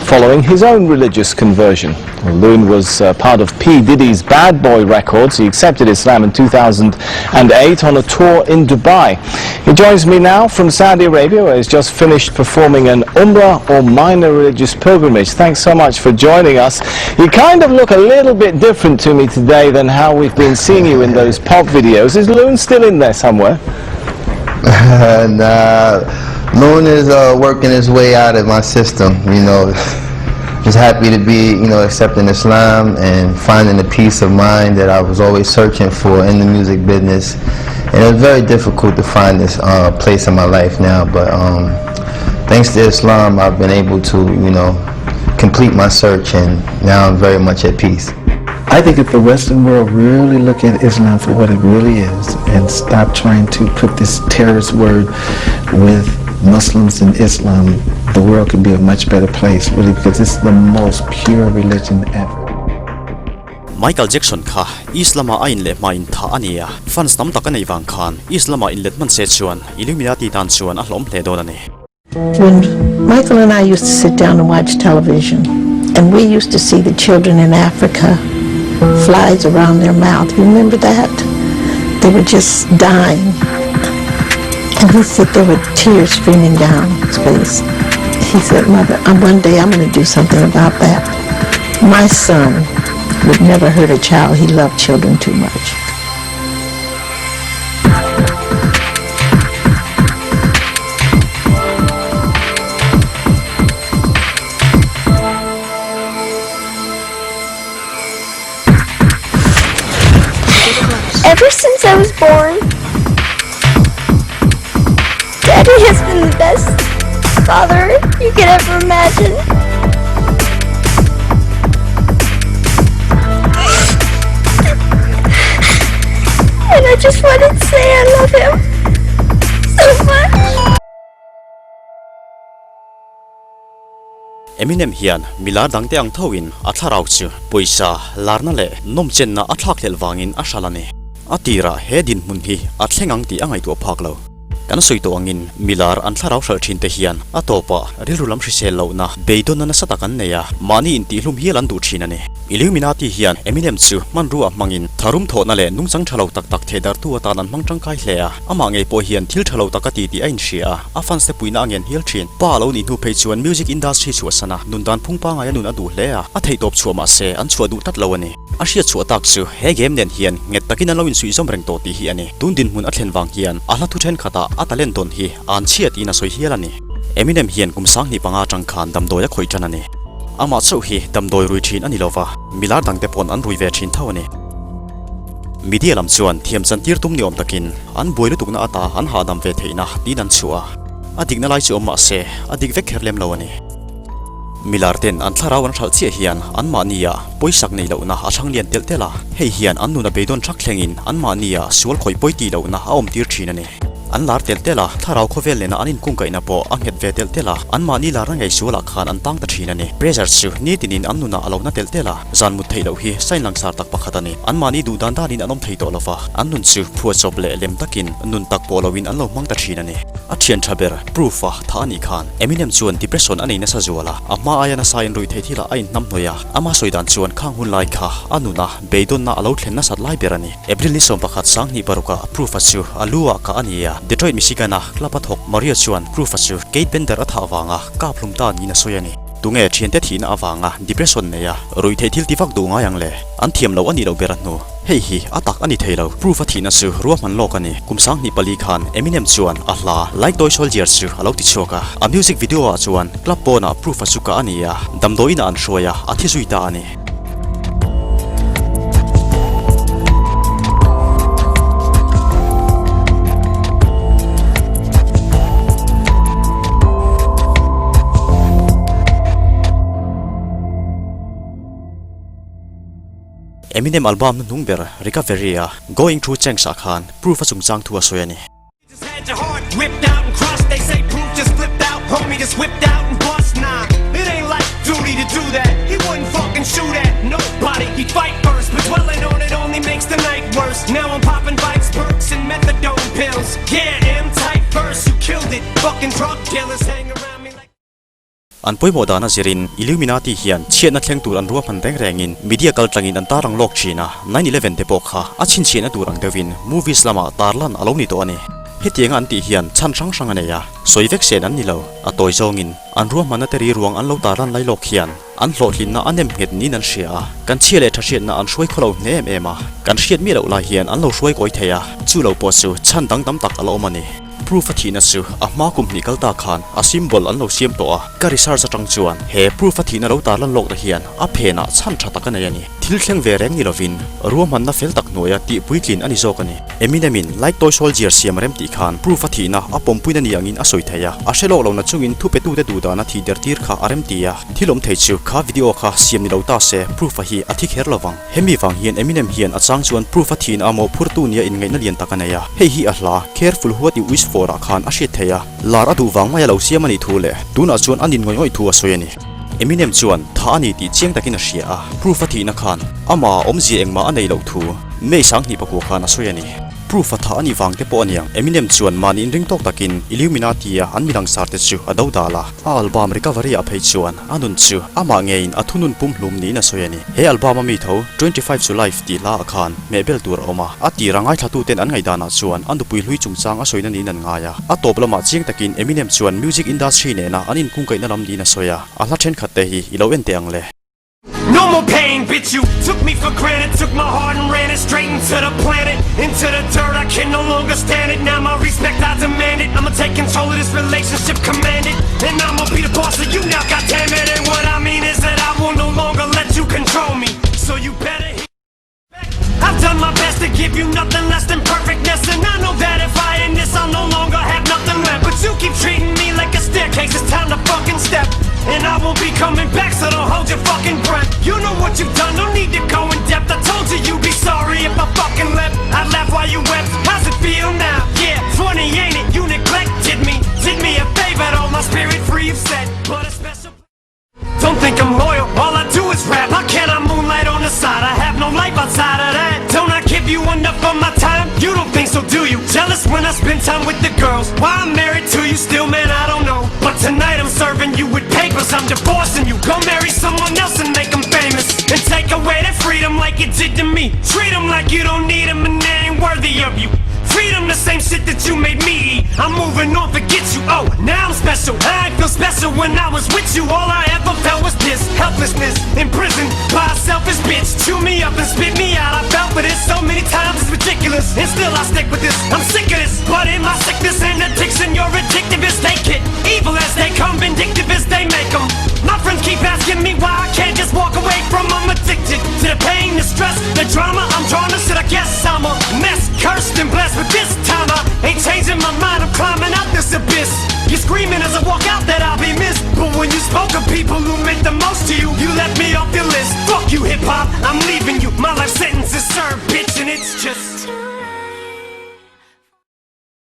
following his own religious conversion. Well, Loon was part of P. Diddy's Bad Boy Records. He accepted Islam in 2008 on a tour in Dubai. He joins me now from Saudi Arabia, where he's just finished performing an Umrah or minor religious pilgrimage. Thanks so much for joining us. You kind of look a little bit different to me today than how we've been seeing you in those pop videos. Is Loon still in there somewhere? Nah, Loon is working his way out of my system, you know. Just happy to be, you know, accepting Islam and finding the peace of mind that I was always searching for in the music business. And it's very difficult to find this place in my life now, but thanks to Islam, I've been able to, you know, complete my search, and now I'm very much at peace. I think if the Western world really look at Islam for what it really is and stop trying to put this terrorist word with Muslims and Islam, the world could be a much better place, really, because it's the most pure religion ever. Michael Jackson kha Islam-a a inleh hma in thah a ni a, fans tam tak a neih vang khan Islam-a inlet hman se chuan Illuminati tan chuan a hlawm hle dawn a ni. When Michael and I used to sit down and watch television, and we used to see the children in Africa, flies around their mouth. You remember that? They were just dying. And he'd sit there with tears streaming down his face. He said, Mother, one day I'm going to do something about that. My son would never hurt a child. He loved children too much. Ever since I was born, Daddy has been the best father you could ever imagine. And I just wanted to say I love him so much. Eminem hian milar dangte ang thoin a thlarau chu pawisa larna leh nawmchenna a thlakhlelh vangin a hral a ni. A tirah he dinhmun hi a thleng ang tih a ngaihtuah phak lo. Kan sawi tawh angin milar an thlarau hralh thin te hian a tawpah rilru lam hrisel lohna beidawnna nasa tak an nei a, mahni intihlum hial an duh thin a ni. Illuminati hian Eminem chu hmanrua hmangin tharum thawhna leh nungchang tha lo tak tak thehdarhtu atan an hmang tangkai hle a, amah ngei pawh hian thil tha lo tak a ti tih a inhria a, a fans te puihna a ngen hial thin. Pa a lo nih hnu phei chuan music industry chhuahsan a, nun dan phung pangai a nun a duh hle a, a theihtawp chhuah mahse an chhuah duh tlat lo a ni. A hriat chhuah tak chu he game nen hian nghet takin an lo insuih zawm reng tawh tih hi a ni. Tun dinhmun a thlen vang hian a hla thu thenkhatah a talent dawn hi an chhia tiin a sawi hial a ni. Eminem hian kum sanghnih panga atang khan damdawi a khawih tan a ni. Amah chauh hi damdawi rui thin a ni lova, milar dangte pawn an rui ve thin tho a ni. Media lam chuan thiam chantir tum ni awm takin an buai lutukna ata an hahdam ve theihna tiin an chhuah a. A dikna lai chu awm mah se a dik vek kher lem lo a ni. Milar ten an thlarau an hralh chiah hian anmahnia pawisak nei lohna a thlang lian telh telh a, hei hian an nuna beidawn thak thlengin anmahnia sual khawih pawi tih lohna a awm tir thin a ni. An lar telh telh a, thlarau khawvel nena an inkungkaihna pawh a nghet ve telh telh a, anmahni larna ngei sualah khan an tang ta thin a ni. Pressure chu nitinin an nunah a lo na telh telh a, zan mut theih loh hi sign langsar tak pakhat a ni. Anmahni duh dan danin an awm thei tawh lova, an nun chu phuahchawp leh lem takin nun tak pawh loin an lo hmang ta thin a ni. A thian tha ber, proof a tha a nih khan. Eminem chuan depression a nei nasa zual a, a hma aia nasa in ruih theih thilah a inhnam hnawih a, ama sawi dan chuan khang hun lai kha a nuna beidawnna a lo thlen nasat lai ber a ni. April ni 11 2006 ah Proof-a chu a lu ah kah a ni a, Detroit, Michigan-a club a thawk Mario chuan Proof-a chu Kate Bender a thah vanga kap hlum ta niin a sawi a ni. Tunge thiante thihna avanga depression nei a, ruih theih thil ti vak duh ngai ang le? An thiam loh a nih loh ber a hnu. Hei hi a tak a ni thei lo. Proof a thihna chu ruahman lawk a ni. Kum 2004 khan Eminem chuan a hla Like Toy Soldier chu a lo ti chhuak a. A music video ah chuan club pawnah Proof a chu kah a ni a, damdawiin ah an hruai a, a thi zui ta a ni. Eminem album hnuhnung ber Recovery a Going Through Change ah khan Proof a chungchang thu a sawi a ni. just flipped out, homie just whipped out and bust. Nah, it ain't like duty to do that. He wouldn't fucking shoot at nobody. He'd fight first, but dwelling on it only makes the night worse. Now I'm popping bikes, perks, and methadone pills. Yeah, M type verse, you killed it. Fucking drug dealers hang around me like. An pawimawh dan a zirin Illuminati hian chhiatna thleng tur an ruahman reng rengin media kaltlangin an tarlang lawk thin a, 9/11 te pawh kha a chhinchhiahna tur ang deuhin movies lamah tarlan a lo ni tawh a ni. Hetianga an tih hian chhan hrang hrang a nei a, sawi vek sen an ni lo. A tawi zawngin an ruahmanna te riruang an lo tarlan lai lawk hian an hlawhtlinna a nem nghet niin an hria a, kan chhia leh tha hriatna an hruai khaw lo hne em em a, kan hriat miah loh lai hian an lo hruai kawi thei a, chu lo pawh chu chhan dang tam tak a la awm a ni. Proof a thihna chu a hma kum hnih kal ta khan a symbol an lo siam tawh a, ka research atang chuan he proof a thihna lo tarlan lawkna hian a phenah chhan tha tak a nei a ni. Thil thleng ve reng ni lovin ruahmanna fel tak hnuaia tih puitlin a ni zawk a ni. Eminem in Like Toy Soldier siam rem tih khan proof a thihna a pawmpuina ni angin a sawi thei a, a hre lawk lohna chungin thupetute duhdana thih der tir kha a rem ti a, thil awm thei chu kha video kha siam ni lo ta se proof a hi a thi kher lovang. Hemi vang hian Eminem hian a chang chuan proof a thihna a mawhphurtu nia inngaihna lian tak a nei a, hei hi a hla Careful What You Wish For ah khan a hriat theih a, lar a duh vang maia lo siam a nih thu leh tunah chuan a nin ngawih ngawih thu a sawi a ni. Eminem chuan tha a ni tih chiang takin a hria a, proof a thihna khan amah a awmzia engmah a nei loh thu May sanghnih pakua khan a sawi a ni. Proof a tha a nih vang te pawh a niang, Eminem chuan mahni inring tawk takin Illuminati a an milangsar te chu a do dal a, a album Recovery ah phei chuan a nun chu amah ngeiin a thunun pumhlum niin a sawi a ni. He album a mi tho 25 to Life tih hla ah khan hmehbel tur a awm a, a tira ngaithlatuten an ngaihdanah chuan a nupui hlui chungchang a sawina niin an ngai a. A tawp lamah chiang takin Eminem chuan music industry nena an inkungkaihna lam niin a sawi a, a hla thenkhat te hi i lo en teh ang le. No more pain, bitch, you took me for granted Took my heart and ran it straight into the planet Into the dirt, I can no longer stand it Now my respect, I demand it I'ma take control of this relationship, command it And I'ma be the boss of you now, goddammit And what I mean is that I will no longer let you control me So you better hear I've done my best to give you nothing less than perfectness And I know that if I end this, I'll no longer have nothing left But you keep treating me like a staircase, it's time to fucking step And I won't be coming back, so don't hold your fucking breath You know what you've done, no need to go in depth I told you you'd be sorry if I fucking left I laughed while you wept, how's it feel now? Yeah, funny ain't it, you neglected me Did me a favor, all my spirit free, you've said But a special don't think I'm loyal, all I do is rap How can I moonlight on the side? I have no life outside of that Don't I give you enough of my time? You don't think so, do you? Jealous when I spend time with the girls Why I'm married to you still, man, I don't know But tonight I'm serving you with papers I'm divorcing you Go marry someone else and make them famous And take away their freedom like you did to me Treat them like you don't need them and they ain't worthy of you Freedom, the same shit that you made me eat I'm moving on, forget you, oh, now I'm special I ain't feel special when I was with you All I ever felt was this helplessness Imprisoned by a selfish bitch Chew me up and spit me out I felt for this so many times, it's ridiculous And still I stick with this, I'm sick of this But in my sickness and addiction, you're addictive as they get Evil as they come, vindictive as they make them My friends keep asking me why I can't just walk away from I'm addicted to the pain, the stress, the drama I'm drawn to shit, I guess I'm a mess Cursed and blessed, but this time I ain't changing my mind I'm climbing out this abyss You're screaming as I walk out that I'll be missed But when you spoke of people who meant the most to you You left me off your list Fuck you hip-hop, I'm leaving you My life sentence is served, bitch, and it's just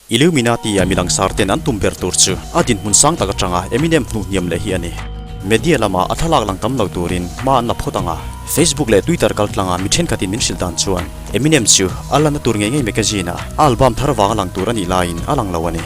Illuminati a milangsar ten an tum ber tur chu a dinhmun sang tak atanga Eminem hnuh hniam leh hi a ni. Media lama a thlalak lang tam lo turin hma an la phawt ang a, Facebook leh Twitter kal tlanga mi thenkhatin min hrilh dan chuan Eminem chu a lanna tur ngei ngei magazine-a a album thar vanga lang tur a nih laiin a lang lo a ni.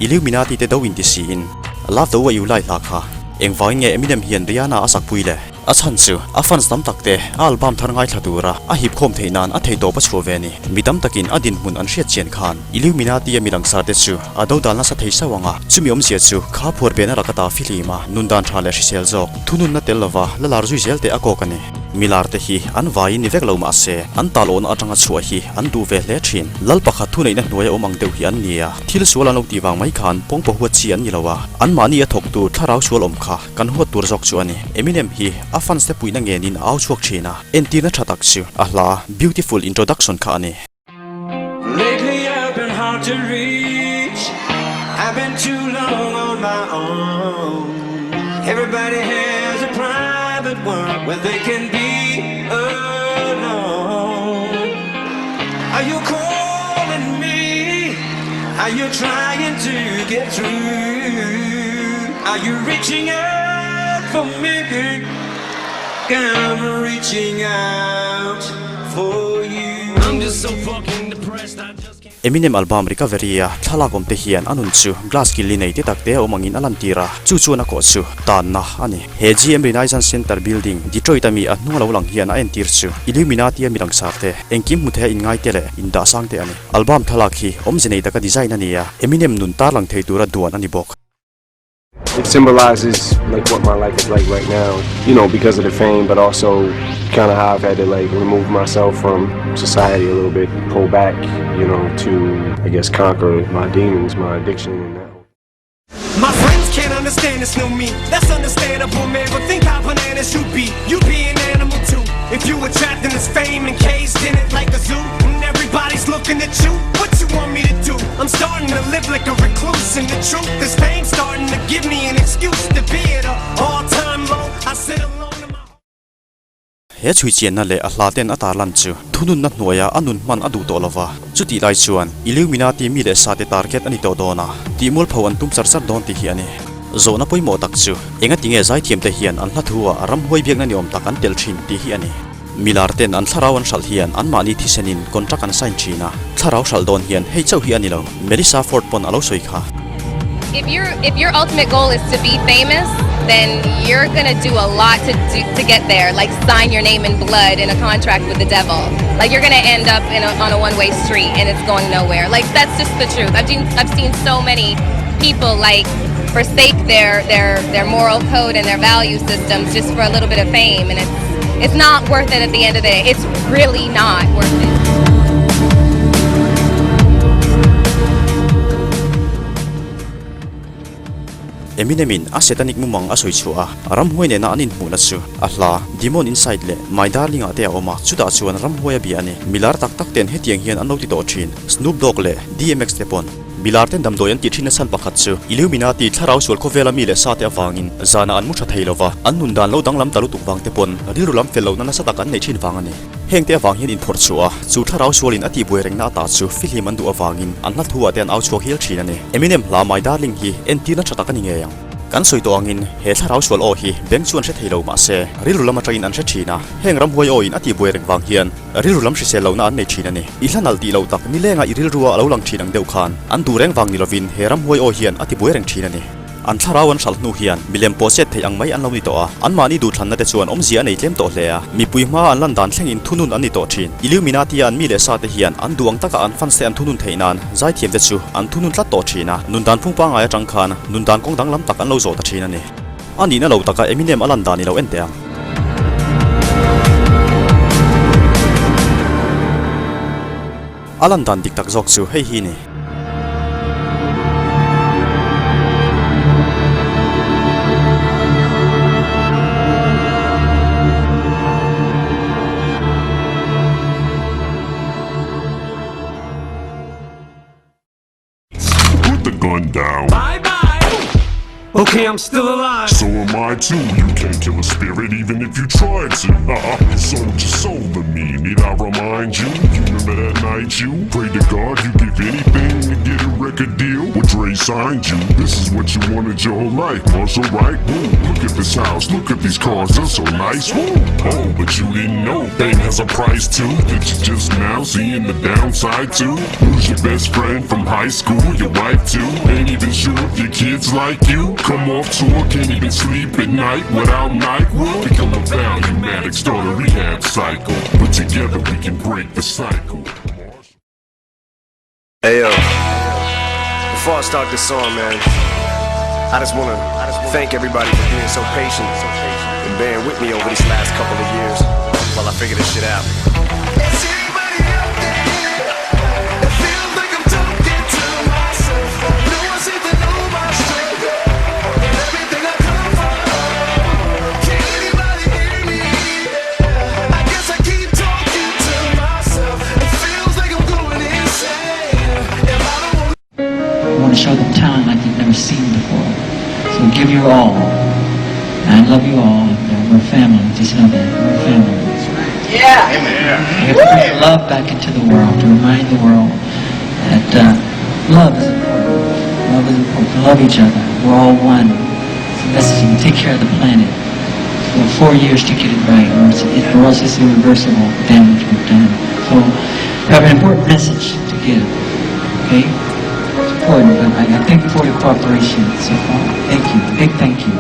Illuminati te do inti siin Love the Way You Lie hla kha engvangin nge Eminem hian Rihanna a sakpui le? A chhan chu a fans tam tak te a album thar ngaithla tura a hip khawm theih nan a theihtawp a chhuah ve a ni. Mi tam takin a dinhmun an hriat chian khan Illuminati a mi langsar te chu a dodal nasa thei sauh ang a, chumi awmzia chu kha phuar behna laka ta fihlim a, nun dan tha leh hrisel zawk, thununna tel lova la lar zui zel te a kawk a ni. Mi lar te hi an vaiin ni vek lo mah se, an talawhna atanga chhuah hi an duh ve hle thin. Lal pakhat thuneihna hnuaia awm ang deuh hi an ni a, thil sual an lo tih vang mai khan pawngpaw huat chi an ni lo a, anmahni a thawktu thlarau sual awm kha Kan huat tur zawk chu a ni. Eminem hi a fans te puihna ngenin a au chhuak thin a, entirna tha tak chu a hla Beautiful Introduction kha a ni. Lately I've been hard to reach I've been too long on my own Everybody has a private world where they can be alone Are you calling me? Are you trying to get through? Are you reaching out for me? I'm reaching out for you. I'm just so fucking depressed. I just can't. Eminem album Recovery a thlalak awm te hian a nun chu glass kil nei te tak te a awm angin a lantir a, chu chuan a kawh chu tanna a ni. He GM Renaissance Center building, Detroit a mi a hnung a lo lang hian a entir chu Illuminati a mi langsar te, engkim hmu thei a inngai te leh indahsang te a ni. Album thlalak hi awmze nei taka design a ni a, Eminem nun tarlang thei tura duan a ni bawk. It symbolizes like what my life is like right now, you know, because of the fame, but also kind of how I've had to like remove myself from society a little bit, pull back, you know, to I guess conquer my demons, my addiction and that. My friends can't understand this new me. That's understandable, man. But think how bananas you'd be. You'd be an animal too. If you were trapped in this fame and caged in it like a zoo. And everybody's looking at you. What you want me to do? I'm starting to live like a recluse. And the truth, this fame's starting to give me an excuse to be at a all-time low. I sit alone in my He chhui chianna leh a hla ten a tarlan chu thununna hnuaia a nun hman a duh tawh lova. Chutih lai chuan Illuminati mi leh sa te target a ni tawh dawn a, tihmualpho an tum char char dawn tih hi a ni. Zawhna pawimawh tak chu engati nge zaithiam te hian an hla thu ah ramhuai biakna ni awm tak an tel thin tih hi a ni. Milar ten an thlarau an hralh hian anmahni thisenin contract an sign thin a, thlarau hralh dawn hian hei chauh hi a ni lo, Melissa Ford pawn a lo sawi kha. If your if your ultimate goal is to be famous, then you're gonna do a lot to do to get there, like sign your name in blood in a contract with the devil. Like you're gonna end up in a, on a one-way street and it's going nowhere. Like that's just the truth. I've seen I've seen so many people like forsake their their their moral code and their value systems just for a little bit of fame and it's it's not worth it at the end of the day. It's really not worth it. Eminem-in a Satanic mumang a sawi chhuah a, ramhuai nena an inhmuhna chu a hla Demon Inside leh My Darling-ah te a awm a, chutah chuan ramhuai a bia a ni. Milar tak tak ten hetiang hian an lo ti tawh thin, Snoop Dogg leh DMX te pawn. Milar ten damdawi an tih thin nachhan pakhat chu Illuminati thlarau sual khawvela mi leh sa te avangin zanah an mu tha thei lova, an nun dan lo danglam ta lutuk vang te pawn rilru lam fel lohna nasa tak an nei thin vang a ni. Heng te avang hian inphawrh chhuah a, chu thlarau sualin a tihbuai rengna ata chu fihlim an duh avangin an hla thu ah te an au chhuak hial thin a ni. Eminem hla My Darling hi entirna tha tak a ni ngei ang. Kan sawi tawh angin he thlarau sual aw hi beng chu an hre thei lo mahse rilru lam atangin an hre thin a, heng ramhuai awin a tihbuai reng vang hian Rilru lam hrisel lohna an nei thin a ni. I hla nalh tih loh tak nilenga i rilrua a lo lang thin ang deuh khan an duh reng vang ni lovin he ramhuai aw hian a tibuai reng thin a ni. An thlarau an hralh hnu hian milem pawh chet theih ang mai an lo ni tawh a, anmahni duhthlanna te chuan awmzia a nei tlem tawh hle a, mipui hmaa an lan dan thlengin thunun an ni tawh thin. Illuminati-a an mi leh sa te hian an duh ang taka an fans te an thunun theih nan zaithiam te chu an thunun tlat tawh thin a, nundan phung pangngai atang khan nundan kawng danglam tak an lo zawh ta thin a ni. A nihna lo taka Eminem a lan dan i lo en teh ang. A lan dan dik tak zawk chu hei hi ni. Put the gun down. Bye bye. Okay, I'm still alive. So am I too. You can't kill a spirit even if you tried to. Uh, sold your soul to me. Need I remind you? You remember that night you prayed to God you give anything to get a record deal? Well, Dre signed you. This is what you wanted your whole life, Marshall, right? Woo, look at this house. Look at these cars. They're so nice. Woo. Oh, but you didn't know fame has a price too. Did you just now seeing the downside too? Lose your best friend from high school, your wife too. Ain't even sure if your kids like you. Come off tour, can't even sleep at night without NyQuil. Become a value addict, start a rehab cycle. But together we can break the cycle. Hey yo, before I start this song, man, I just wanna thank everybody for being so patient and bearing with me over these last couple of years while I figure this shit out. You want to show them talent like you've never seen before. So give your all. I love you all. We're family. Just know that. We're family. Yeah. We have to bring love back into the world to remind the world that uh, Love is important. Love is important. To love each other. We're all one. It's a message. And take care of the planet. We have four years to get it right, or, it's, it, or else it's irreversible damage we've done. So we have an important message to give. Okay? It's important, but I, I thank you for your cooperation so far. Thank you. Big thank you.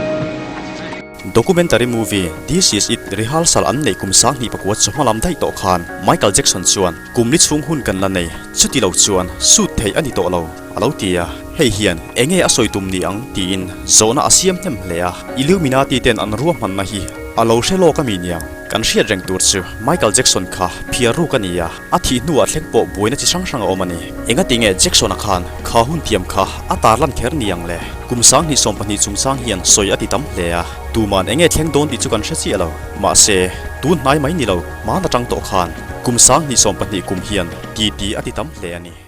Documentary movie This Is It rehearsal an neih kum 2009 chawhma lam daih tawh khan Michael Jackson chuan kum li chhung hun kan la nei, chuti lo chuan sut theih a ni tawh lo, a lo ti a. Hei hian enge a sawi tum ni ang tiin zawhna a siam hnem hle a, Illuminati ten an ruahmanna hi a lo hre lawk a mi niang. Kan hriat reng tur chu Michael Jackson kha phiar ruk a ni a, a thih hnuah thleng pawh buaina chi hrang hrang a awm a ni. Engatinge Jackson-a khan kha hun thiam kha a tarlan kher ni ang le? Kum 2020 chungchang hian sawi a ti tam hle a, tuman enge thleng dawn tih chu kan hre chiah lo. Mahse, tun hnai mai ni lo, hmaan atang tawh khan kum 2020 kum hian titi a ti tam hle a ni.